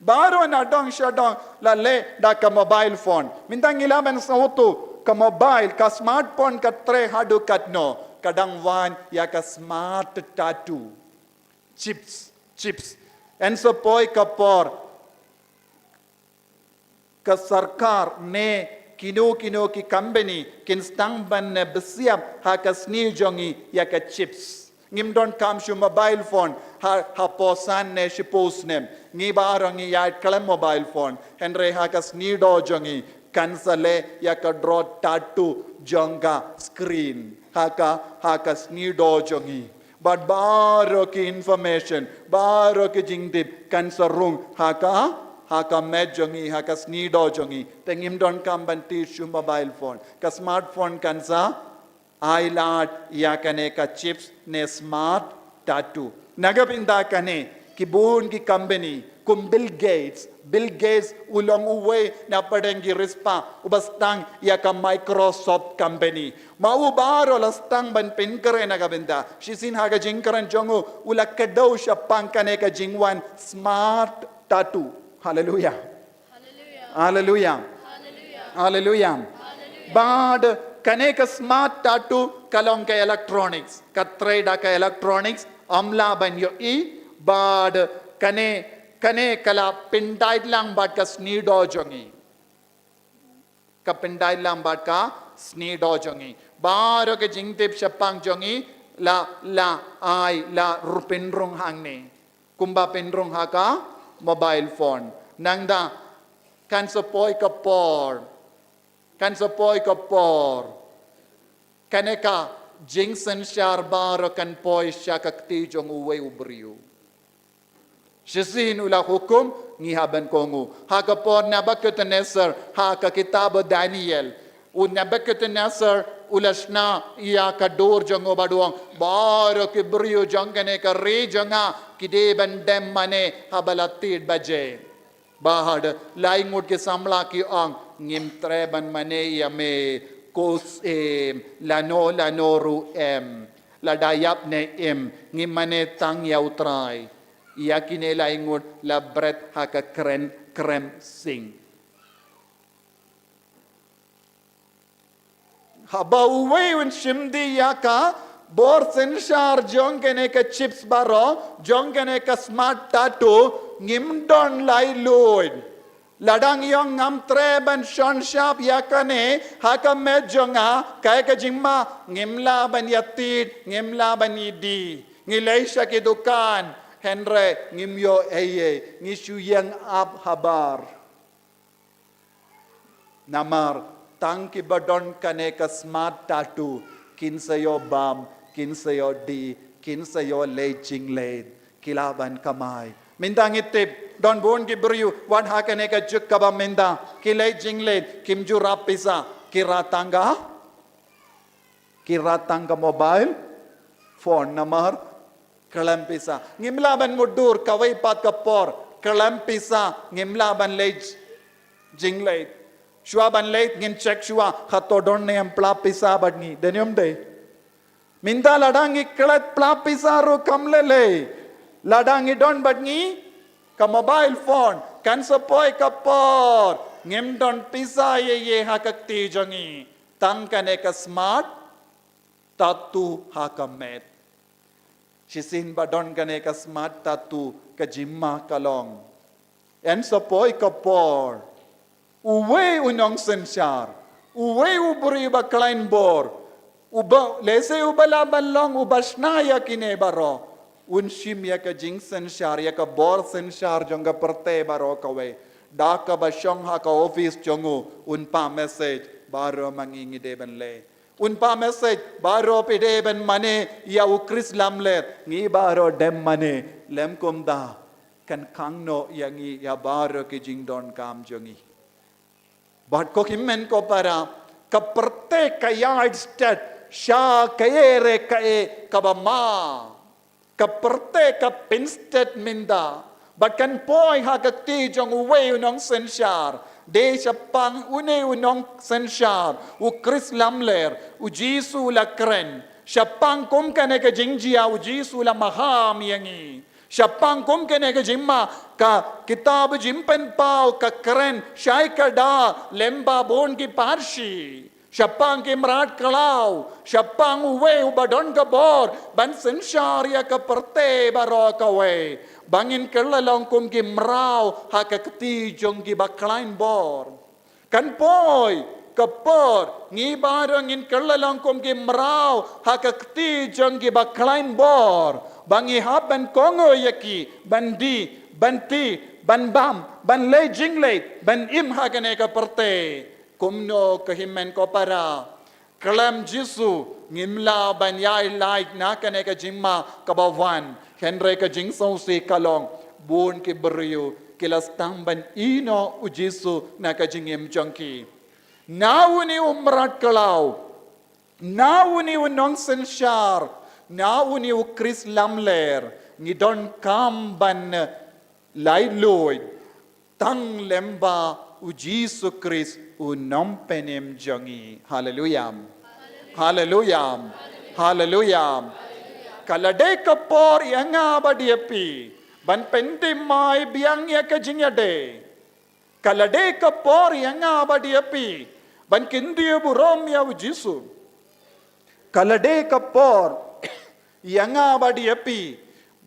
Baroh nadong shadong la leh da ka mobile phone. Mynta ngi lah ban sngewthuh ka mobile, ka smartphone ka trei haduh katno, ka dang wan ïa ka smart tattoo. Chips, chips. Yn sa poi ka por ka sorkar ne kino kino ki company kin sdang ban, eh, bsiap ha ka sngi jong ngi ïa ka chips. Ngim donkam shu mobile phone ha, hapoh san ne shiphew snem. Ngi baroh ngi ïaid khlem mobile phone. Hynrei ha ka sngi doh jong ngi kan sa leh ïa ka draw tattoo jong ka screen. Ha ka, ha ka sngi doh jong ngi. Bad baroh ki information, baroh ki jingtip kan sa rung ha ka, ha ka met jong ngi, ha ka sngi doh jong ngi. Te ngim donkam ban tied shu mobile phone. Ka smartphone kan sa ai lad ïa kane ka chips ne smart tattoo. Na ka bynta kane, ki bun ki company kum Bill Gates. Bill Gates u long uwei na pdeng ki riewspah uba sdang ïa ka Microsoft company. Ma u baroh la sdang ban pynkhreh na ka bynta. Shisien ha ka jingkren jong u, u la kdew shaphang kane ka jingwan smart tattoo. Haleluya. Haleluya. Haleluya. Bad kane ka smart tattoo ka long ka electronics. Ka trei da ka electronics, ym lah ban ïohi, bad kane, kane ka la pyndait lang bad ka sngi doh jong ngi. Ka pyndait lang bad ka sngi doh jong ngi. Baroh ka jingtip shaphang jong ngi La, la, ai, la, ru pynrung hangne. Kumba pynrung ha ka mobile phone. Nangta, kan sa poi ka por. Kan sa poi ka por. Kane ka jingsynshar baroh kan poi sha ka kti jong uwei u briew. Shisien u la hukum ngi hap ban kohnguh. Ha ka por Nebuchadnezzar, ha ka kitab Daniel. U Nebuchadnezzar u la shna ïa ka dur jong u bad u ong, baroh ki briew jong kane ka ri jong nga ki dei ban dem mane haba la tied baje. Bad lai ngut ki samla ki ong, ngim treh ban mane ïa me, ko syiem, lano lano ruh em. Lada ïap ne im, ngim mane tang ïa u Trai. Ïa kine lai ngut la bret ha ka kren krem sing. Haba uwei un shim dih ïa ka bor synshar jong kane ka chips baroh, jong kane ka smart tattoo, ngim don laitluid. Lada ngi ong ngam treh ban shon shap ïa kane ha ka met jong nga, kaei ka jingma, ngim lah ban ïatied, ngim lah ban ïadie. Ngi leit sha ki dukan, hynrei ngim ïoh ei ei, ngi shu ïeng ap habar. Namar tang kiba don kane ka smart tattoo, kin sa ïoh bam, kin sa ïoh die, kin sa ïoh leit jingleit, ki lah ban kamai. Mynta ngi tip, don bun ki briew, wat ha kane ka juk kaba mynta, ki leit jingleit, kim ju rah pisa, ki rah tang ka, ki rah tang ka mobile phone, namar khlem pisa. Ngim lah ban mutdur, kawei pat ka por, khlem pisa, ngim lah ban leit jingleit. Shuwa ban leit ngin check shuwa, hato don ne em phla pisa bad ngi. Dei ne ym dei? Mynta lada ngi klet phla pisa ruh kam lei lei. Lada ngi don bad ngi ka mobile phone, kan sa poi ka por ngim don pisa ei ei ha ka kti jong ngi. Tang kane ka smart tattoo ha ka met. Shisien ba don kane ka smart tattoo, ka jingma ka long, yn sa poi ka por, uwei u nongsynshar, uwei u briew ba khlaiñ bor, uba, lehse uba lah ban long uba shna ïa kine baroh, un shim ïa ka jingsynshar, ïa ka bor synshar jong ka pyrthei baroh kawei. Da kaba shong ha ka office jong u, un pah message, baroh ma ngi ngi dei ban leh. Un pah message, baroh phi dei ban mane ïa u Khrist lamler, ngi baroh dem mane, lym kumta kan khang noh ïa ngi ïa baroh ki jingdonkam jong ngi. Bad ko hynmen ko para, ka pyrthei ka ïaid stet sha kaei re kaei kaba ma. Ka pyrthei ka pynstet mynta, bad kan poi ha ka kti jong uwei u nongsynshar. Dei shaphang une u nongsynshar, u Khrist lamler, u Jisu u la kren. Shaphang kum kane ka jingjia, u Jisu u la maham ïa ngi. Shaphang kum kane ka jingma, ka kitab Jingpynpaw ka kren shai kyrdan lem bad bun ki pharshi. Shaphang ki mrad khlaw, shaphang uwei uba don ka bor ban synshar ïa ka pyrthei baroh kawei, ba ngin kylla long kum ki mraw ha ka kti jong kiba khlaiñ bor. Kan poi ka por ngi baroh ngin kylla long kum ki mraw ha ka kti jong kiba khlaiñ bor, ba ngi hap ban kohnguh ïa ki, ban die, ban tied, ban bam, ban leit jingleit, ban im ha kane ka pyrthei. Kumno ko hynmen ko para, khlem Jisu ngim lah ban ïai lait na kane ka jingma kaba wan. Hynrei ka jingsngewsih ka long, bun ki briew ki la sdang ban ïehnoh u Jisu na ka jingim jong ki. Na une u mrad khlaw, na une u nongsynshar, na une u Khrist lamler, ngi donkam ban laitluid tang lem bad u Jisu Khrist u nongpynim jong ngi. Haleluya. Haleluya. Haleluya. Ka la dei ka por ïa nga bad ïa phi ban pynthymmai biang ïa ka jingïadei. Ka la dei ka por ïa nga bad ïa phi ban kyntiew burom ïa u Jisu. Ka la dei ka por ïa nga bad ïa phi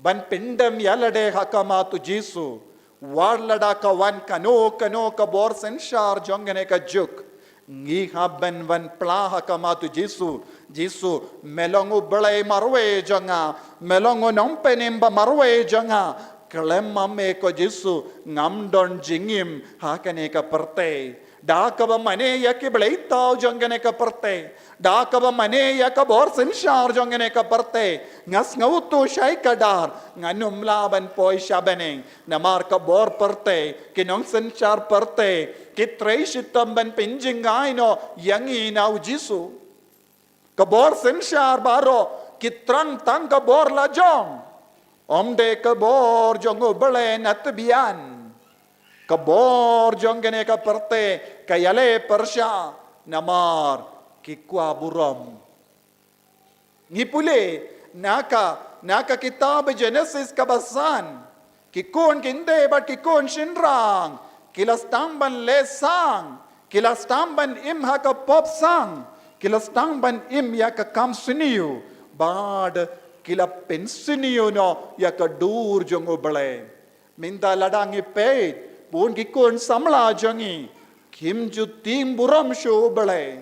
ban pyndem ïalade ha khmat u Jisu. Wat lada ka wan kano kano ka bor synshar jong kane ka juk, ngi hap ban wan phla ha khmat u Jisu, Jisu, me long u Blei marwei jong nga, me long u nongpynim ba marwei jong nga. Khlem ma me ko Jisu, ngam don jingim ha kane ka pyrthei. Da kaba mane ïa ki bleitaw jong kane ka pyrthei, da kaba mane ïa ka bor synshar jong kane ka pyrthei, nga sngewthuh shai kdar, ngan ym lah ban poi sha bneng. Namar ka bor pyrthei, ki nongsynshar pyrthei, ki trei shitom ban pynjngai noh ïa ngi na u Jisu. Ka bor synshar baroh ki thrang tang ka bor lajong. Ym dei ka bor jong u Blei na tbian. Ka bor jong kane ka pyrthei ka ïaleh pyrshah namar ki kwah burom. Ngi pule na ka, na ka kitab Genesis kaba san. Ki khun khyndai bad ki khun shynrang ki la sdang ban leh sang, ki la sdang ban im ha ka pop sang, ki la sdang ban im ïa ka kam sniew, bad ki la pynsniew noh ïa ka dur jong u Blei. Mynta lada ngi peit, bun ki khun samla jong ngi kim ju tieng burom shuh u Blei.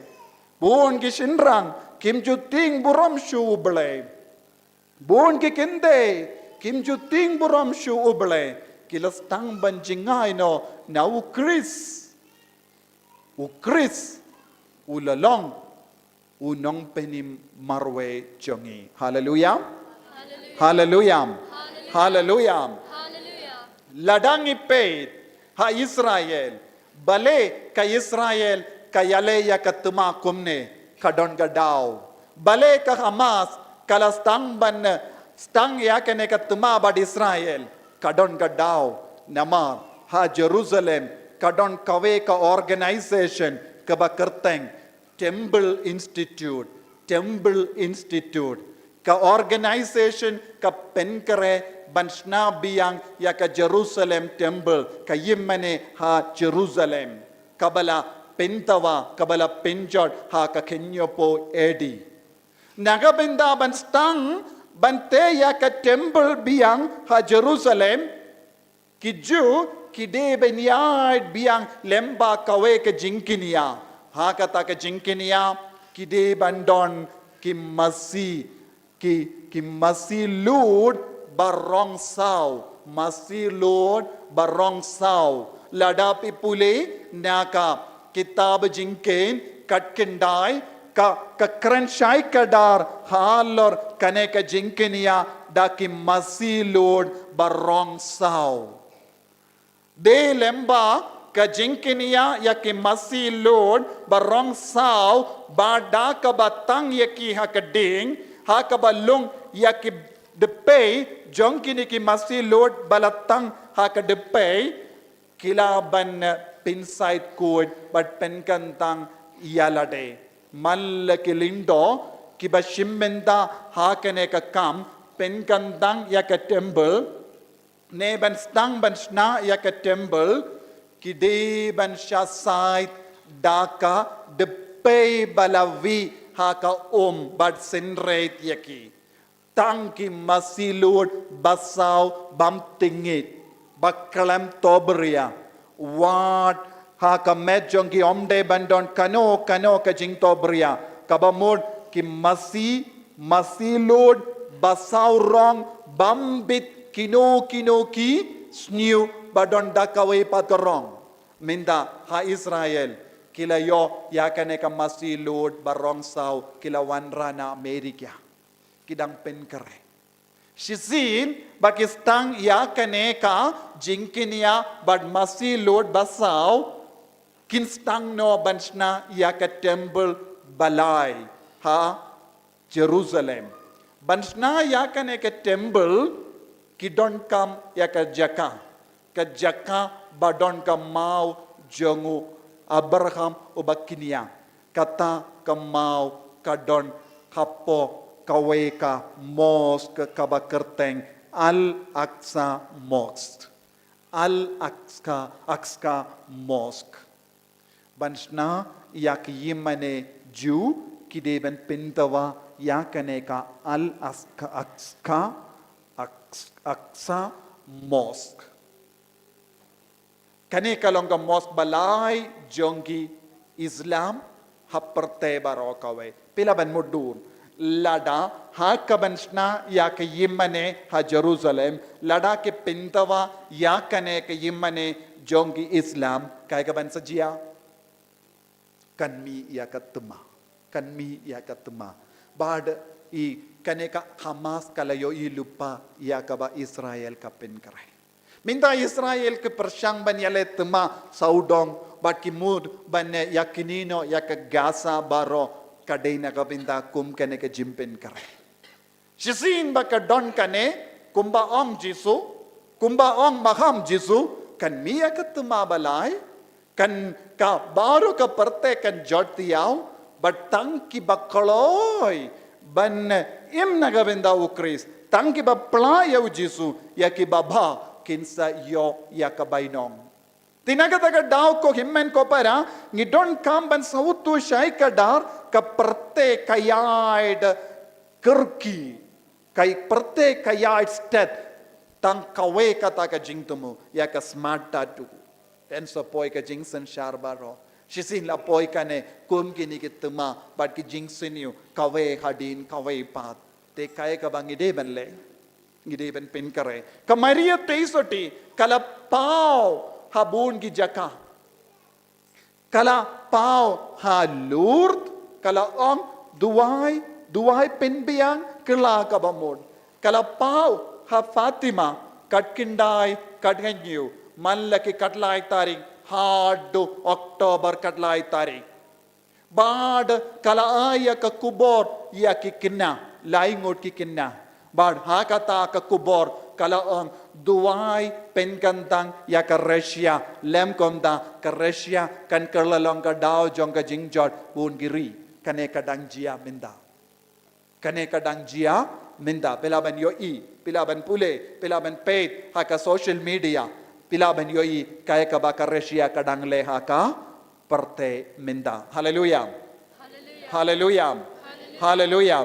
Bun ki shynrang kim ju tieng burom shuh u Blei. Bun ki khyndai kim ju tieng burom shuh u Blei. Ki la sdang ban jngai noh na u Khrist. U Khrist u la long u nongpynim marwei jong ngi. Haleluya. Haleluya. Haleluya. Lada ngi peit ha Israel, balei ka Israel ka ïaleh ïa ka thma kumne? Ka don ka daw. Balei ka Hamas ka la sdang ban sdang ïa kane ka thma bad Israel? Ka don ka daw. Namar ha Jerusalem ka don kawei ka organization kaba kyrteng Temple Institute, Temple Institute. Ka organization ka pynkhreh ban shna biang ïa ka Jerusalem Temple, ka ïingmane ha Jerusalem, kaba la pyntawa, kaba la pynjot ha ka khynñiewphew A D. Na ka bynta ban sdang ban tei ïa ka temple biang ha Jerusalem, ki Jiw ki dei ban ïaid biang lem bad kawei ka jingkñia. Ha kata ka jingkñia ki dei ban don ki masi, ki, ki masi lud ba rong saw, masi lud ba rong saw. Lada phi pule na ka kitab Jingkheiñ khatkhyndai, ka, ka kren shai kdar halor kane ka jingkñia da ki masi lud ba rong saw. Dei lem bad ka jingkñia ïa ki masi lud ba rong saw, bad da kaba tang ïa ki ha ka ding, ha kaba lung ïa ki dpei jong kine ki masi lud ba la tang ha ka dpei, ki la ban pynsaid khuid bad pynkyntang ïa lade. Man la ki lyngdoh kiba shim bynta ha kane ka kam pynkyntang ïa ka temple, ne ban sdang ban shna ïa ka temple, ki dei ban shah said da ka dpei ba la wih ha ka um bad synreit ïa ki. Tang ki masi lud ba saw bym tyngeit, ba khlem tohbria. Wat ha ka met jong ki ym dei ban don kano kano ka jingtohbria. Kaba mut ki masi, masi lud ba saw rong bym bit kino kino ki sniew ba don da kawei pat ka rong. Mynta ha Israel ki la ïoh ïa kane ka masi lud ba rong saw, ki la wanrah na Amerika. Ki dang pynkhreh. Shisien ba ki sdang ïa kane ka jingkñia bad masi lud ba saw, kin sdang noh ban shna ïa ka temple ba lai ha Jerusalem. Ban shna ïa kane ka temple ki donkam ïa ka jaka, ka jaka ba don ka maw jong u Abraham uba kñia. Kata ka maw ka don hapoh kawei ka mosque kaba kyrteng Al-Aqsa Mosque. Al-Aqsa, Aqsa Mosque. Ban shna ïa ki ïingmane Jiw ki dei ban pyntawa ïa kane ka Al-Aqsa, Aqsa, Aqsa, Aqsa Mosque. Kane ka long ka mosque ba lai jong ki Islam. ha pyrthei baroh kawei. Phi lah ban mutdur. Lada ha kaban shna ïa ka ïingmane ha Jerusalem, lada ki pyndawa ïa kane ka ïingmane jong ki Islam, kaei kaban sa jia? Kan mih ïa ka thma. Kan mih ïa ka thma. Bad i kane ka Hamas ka la ïohi lypa ïa kaba Israel ka pynkhreh. Mynta Israel ki pyrshang ban ïaleh thma sawdong bad ki mut ban ïa kynnoh ïa ka Gaza baroh, ka dei na ka bynta kum kane ka jingpynkhreh. Shisien ba ka don kane, kumba ong Jisu, kumba ong maham Jisu, kan mih ïa ka thma ba lai, kan ka baroh ka pyrthei kan jot ïa u, bad tang kiba kloi ban im na ka bynta u Khrist, tang kiba pla ïa u Jisu, ïa kiba bha kin sa ïoh ïa ka bainong. Te na kata ka daw ko hynmen ko para, ngi donkam ban sngewthuh shai kdar, ka pyrthei ka ïaid kyrkieh, ka pyrthei ka ïaid stet, tang kawei kata ka jingthmu, ïa ka smart tattoo. Te sa poi ka jingsynshar baroh. Shisien la poi kane, kum kine ki thma bad ki jingsniew, kawei hadien kawei pat. Te kaei kaba ngi dei ban leh? Ngi dei ban pynkhreh. Ka Maria Theisotti ka la paw ha bun ki jaka. Ka la paw ha Lourdes, ka la ong, duwai, duwai pynbiang, kylla kaba mut. Ka la paw ha Fatima, kat khyndai, kat hynñiew, man la ki kat lai tarik, haduh October kat lai tarik. Bad ka la ai ïa ka kubor ïa ki khynnah, lai ngut ki khynnah. Bad ha kata ka kubor ka la ong, duwai pynkyntang ïa ka Russia, lym kumta ka Russia kan kylla long ka daw jong ka jingjot bun ki ri. Kane ka dang jia mynta. Kane ka dang jia mynta, phi lah ban ïohi, phi lah ban pule, phi lah ban peit ha ka social media, phi lah ban ïohi kaei kaba ka Russia ka dang leh ha ka pyrthei mynta. Haleluya. Haleluya. Haleluya.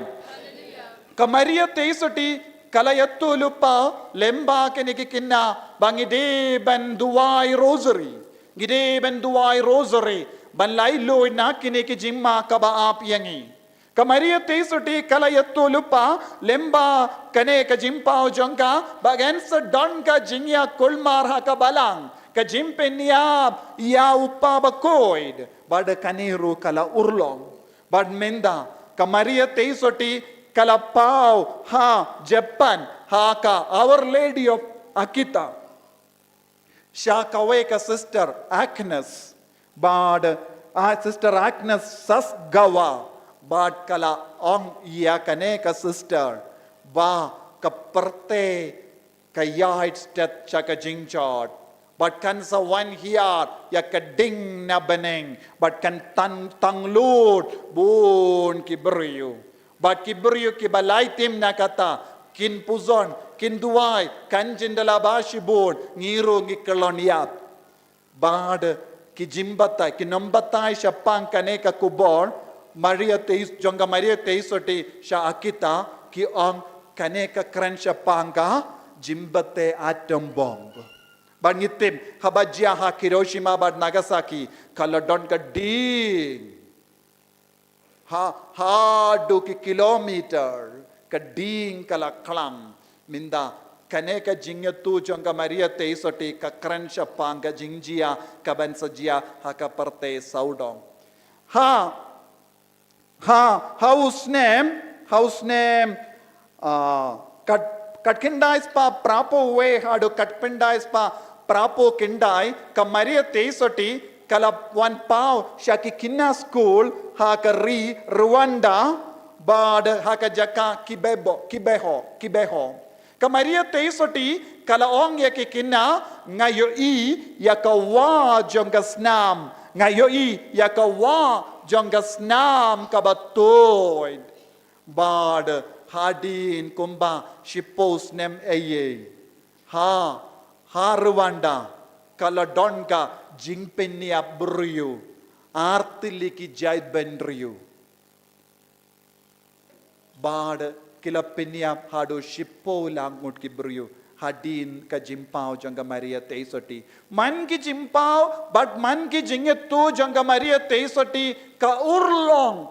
Ka Maria Theisotti ka la ïathuh lypa lem bad kine ki khynnah ba ngi dei ban duwai rosary. Ngi dei ban duwai rosary ban laitluid na kine ki jingma kaba ap ïa ngi. Ka Maria Theisotti ka la ïathuh lypa lem bad kane ka jingpaw jong ka ba kan sa don ka jingïakulmar ha ka balang, ka jingpynïap ïa u Kpa Bakhuid, bad kane ruh ka la urlong. Bad mynta ka Maria Theisotti ka la paw ha Japan ha ka Our Lady of Akita. Sha kawei ka Sister Agnes, bad, ah, Sister Agnes Sasgawa, bad ka la ong ïa kane ka sister ba ka pyrthei ka ïaid stet sha ka jingjot, bad kan sa wan hiar ïa ka ding na bneng, bad kan tan tang lut bun ki briew. Bad ki briew kiba la ïatim na kata, kin puzon, kin duwai, kan jin da laba shibun, ngi ruh ngi kyllon ïap. Bad ki jingbatai, ki nongbatai shaphang kane ka kubor Maria Theis, jong ka Maria Theisotti sha Akita, ki ong kane ka kren shaphang ka jingbatai atom bomb. Bad ngi tip, haba jia ha Hiroshima bad Nagasaki, ka la don ka ding. Ha, haduh ki kilometer, ka ding ka la khlam. Mynta, kane ka jingïathuh jong ka Maria Theisotti ka kren shaphang ka jingjia kaban sa jia ha ka pyrthei sawdong. Ha, ha, ha u snem, ha u snem, ah, kat, kat khyndai spah phraphew wei haduh kat khyndai spah phraphew khyndai, ka Maria Theisotti ka la wan paw sha ki khynnah skul ha ka ri Rwanda, bad ha ka jaka Kibebo, Kibeho, Kibeho. Ka Maria Theisotti ka la ong ïa ki khynnah, nga ïohi ïa ka wah jong ka snam, nga ïohi ïa ka wah jong ka snam kaba tuid. Bad hadien kumba shiphew snem eiei, ha, ha Rwanda ka la don ka jingpynïap briew, ar tylli ki jaitbynriew. Bad ki la pynïap haduh shiphew lak ngut ki briew hadien ka jingpaw jong ka Maria Theisotti. Man ki jingpaw bad man ki jingïathuh jong ka Maria Theisotti ka urlong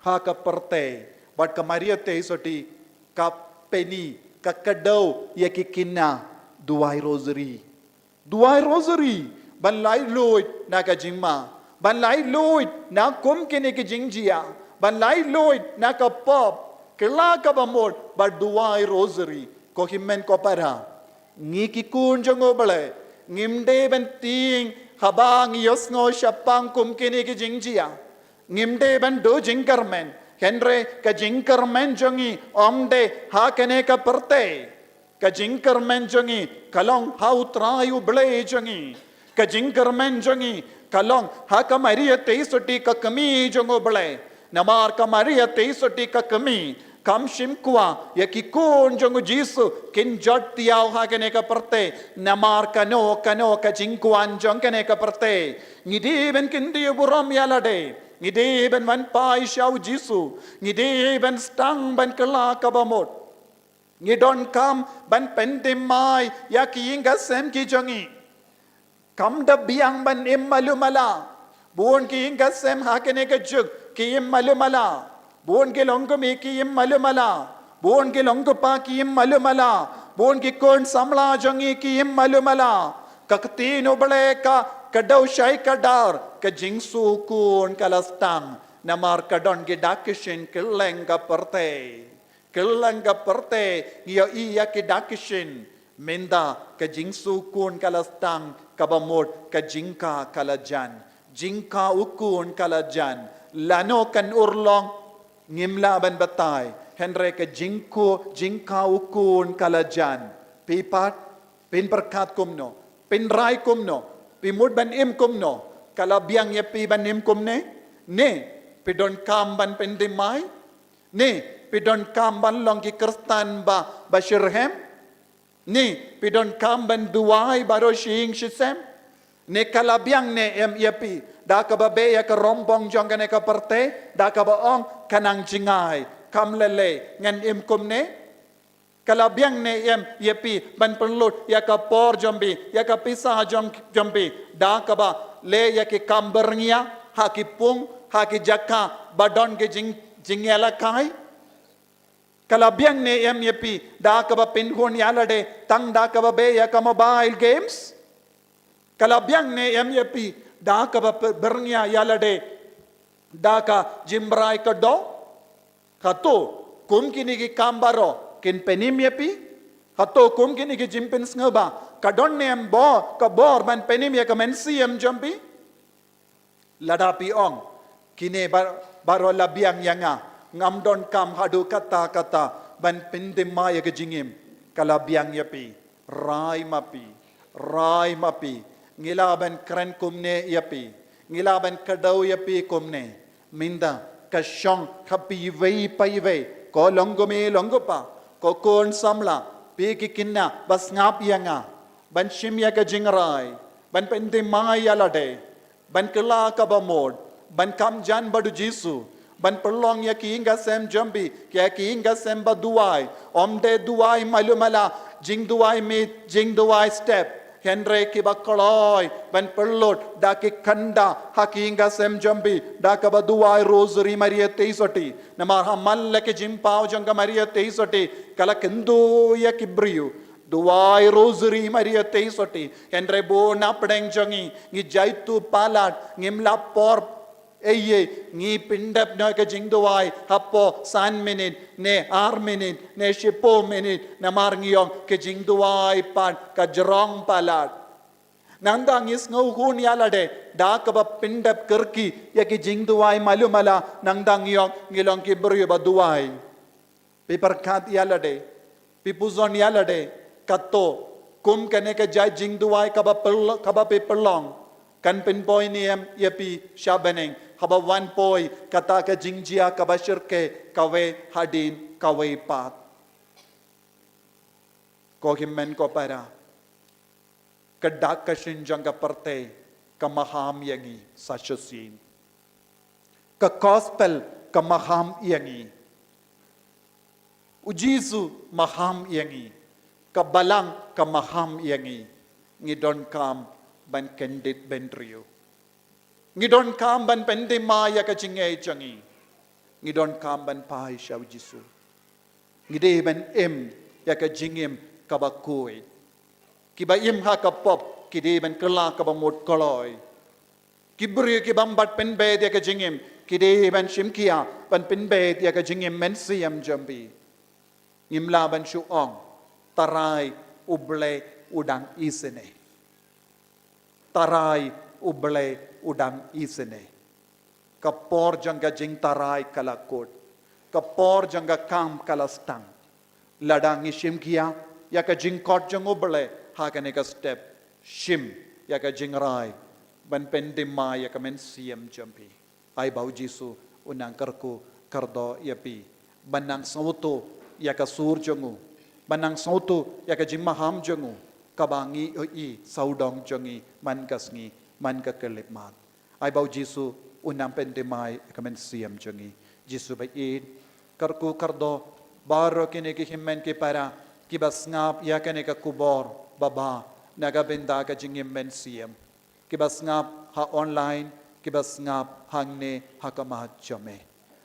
ha ka pyrthei, bad ka Maria Theisotti ka pyni, ka kdew ïa ki khynnah duwai rosary. Duwai rosary ban laitluid na ka jingma, ban laitluid na kum kine ki jingjia, ban laitluid na ka pop, kylla kaba mut bad duwai rosary. Ko hynmen ko para, ngi ki khun jong U Blei, ngim dei ban tieng haba ngi ïohsngew shaphang kum kine ki jingjia. Ngim dei ban duh jingkyrmen, hynrei ka jingkyrmen jong ngi ym dei ha kane ka pyrthei. Ka jingkyrmen jong ngi ka long ha U Trai U Blei jong ngi. Ka jingkyrmen jong ngi ka long ha ka Maria Theisotti, ka kmie jong U Blei. Namar ka Maria Theisotti, ka kmie, kam shim kwah ïa ki khun jong U Jisu kin jot thiaw ha kane ka pyrthei namar kano kano ka jingkwah jong kane ka pyrthei. Ngi dei ban kyntiew burom ïa lade, ngi dei ban wan phai sha U Jisu, ngi dei ban sdang ban kylla kaba mut. Ngi donkam ban pynthymmai ïa ki ïing ki sem ki jong ngi. Kam da biang ban im malu mala. Bun ki ïing ki sem ha kane ka juk ki im malu mala. Bun ki longkmie ki im malu mala. Bun ki longkpa ki im malu mala. Bun ki khun samla jong ngi ki im malu mala. Ka ktien U Blei ka, ka kdew shai kdar, ka jingsuk khun ka la sdang. Namar ka don ki dak ki shin kylleng ka pyrthei. Kylleng ka pyrthei ngi ïohi ïa ki dak ki shin. Mynta ka jingsuk khun ka la sdang, kaba mut ka jingkha ka la jan. Jingkha u khun ka la jan. Lano kan urlong, ngim lah ban batai. Hynrei ka jingkha, jingkha u khun ka la jan. Phi pat, phin pyrkhat kumno, phin rai kumno, phi mut ban im kumno? Ka la biang ïa phi ban im kumne? Ne phi donkam ban pynthymmai? Ne phi donkam ban long ki Khristan ba, ba shitrhem? Ne phi donkam ban duwai baroh shi ïing shi sem? Ne ka la biang ne em ïa phi da kaba beh ïa ka rong bong jong kane ka pyrthei, da kaba ong, ka nang jngai, kam lei lei, ngan im kumne? Ka la biang ne em ïa phi ban pynlut ïa ka por jong phi, ïa ka pisa jong, jong phi, da kaba leh ïa ki kam byrngia ha ki pung, ha ki jaka ba don ki jing, jingïalehkai? Ka la biang ne em ïa phi da kaba pynhun ïa lade tang da kaba beh ïa ka mobile games? Ka la biang ne em ïa phi da kaba py-, byrngia ïa lade da ka jingbrai ka doh? Hato kum kine ki kam baroh kin pynim ïa phi? Hato kum kine ki jingpynsngewbha ka don ne em bor, ka bor ban pynim ïa ka mynsiem jong phi? Lada phi ong, kine bar-, baroh la biang ïa nga, ngam donkam haduh katta katta ban pynthymmai ïa ka jingim, ka la biang ïa phi. Rai ma phi, rai ma phi, ngi lah ban kren kumne ïa phi, ngi lah ban kdew ïa phi kumne. Mynta ka shong ha phi iwei pa iwei, ko longkmie longkpa, ko khun samla, phi ki khynnah ba sngap ïa nga, ban shim ïa ka jingrai, ban pynthymmai ïa lade, ban kylla kaba mut, ban kham jan bad U Jisu, ban pynlong ïa ki ïing ki sem jong phi, ïa ki ïing ki sem ba duwai, ym dei duwai malu mala, jingduwai miet, jingduwai step, hynrei kiba kloi ban pynlut da ki khynda ha ki ïing ki sem jong phi da kaba duwai Rosary Maria Theisotti. Namar ha man la ki jingpaw jong ka Maria Theisotti ka la kynduh ïa ki briew. Duwai Rosary Maria Theisotti. Hynrei bun na pdeng jong ngi, ngi jaituh palat, ngim lah por ei ei, ngi pyndep noh ka jingduwai hapoh san minit, ne ar minit, ne shiphew minit, namar ngi ong ka jingduwai pat ka jrong palat. Nangta ngi sngewhun ïa lade da kaba pyndep kyrkieh ïa ki jingduwai malu mala, nangta ngi ong ngi long ki briew ba duwai. Phi pyrkhat ïa lade, phi puzon ïa lade, kato kum kane ka jait jingduwai kaba pynl-, kaba phi pynlong kan pynpoi ne em ïa phi sha bneng, haba wan poi kata ka jingjia kaba shyrkhei kawei hadien kawei pat. Ko hynmen ko para, ka dak ka shin jong ka pyrthei ka maham ïa ngi sa shisien. Ka gospel ka maham ïa ngi. U Jisu maham ïa ngi. Ka Balang ka maham ïa ngi. Ngi donkam ban kyndit bynriew. Ngi donkam ban pyndima ïa ka jingngeit jong ngi. Ngi donkam ban phai sha u Jisu. Ngi dei ban im ïa ka jingim kaba khuid. Kiba im ha ka pop ki dei ban kylla kaba mut kloi. Ki briew ki bym pat pynbeit ïa ka jingim ki dei ban shim khia ban pynbeit ïa ka jingim mynsiem jong phi. Ngim lah ban shu ong, tharai U Blei u dang isynei. Tharai U Blei u dang isynei. Ka por jong ka jingtharai ka la kut. Ka por jong ka kam ka la sdang. Lada ngi shim khia ïa ka jingkhot jong U Blei ha kane ka step, shim ïa ka jingrai ban pyndima ïa ka mynsiem jong phi. Ai ba u Jisu u nang kyrkhu kyrdoh ïa phi ban nang sngewthuh ïa ka sur jong u, ban nang sngewthuh ïa ka jingmaham jong u, kaba ngi ïohi sawdong jong ngi man ka sngi, man ka khyllipmat. Ai ba u Jisu u nang pyndima ïa ka mynsiem jong ngi. Jisu ba ïeit, kyrkhu kyrdoh baroh kine ki hynmen ki para kiba sngap ïa kane ka khubor babha na ka bynta ka jingim mynsiem, kiba sngap ha online, kiba sngap hangne ha khmat jong me.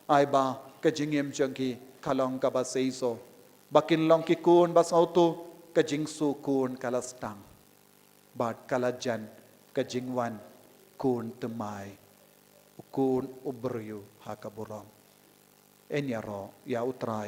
Ai ba ka jingim jong ki ka long kaba seisoh, ba kin long ki khun ba sngewthuh, ka jingsuh khun ka la sdang bad ka la jan ka jingwan khun thymmai, u Khun u briew ha ka burom. Yn ïaroh ïa U Trai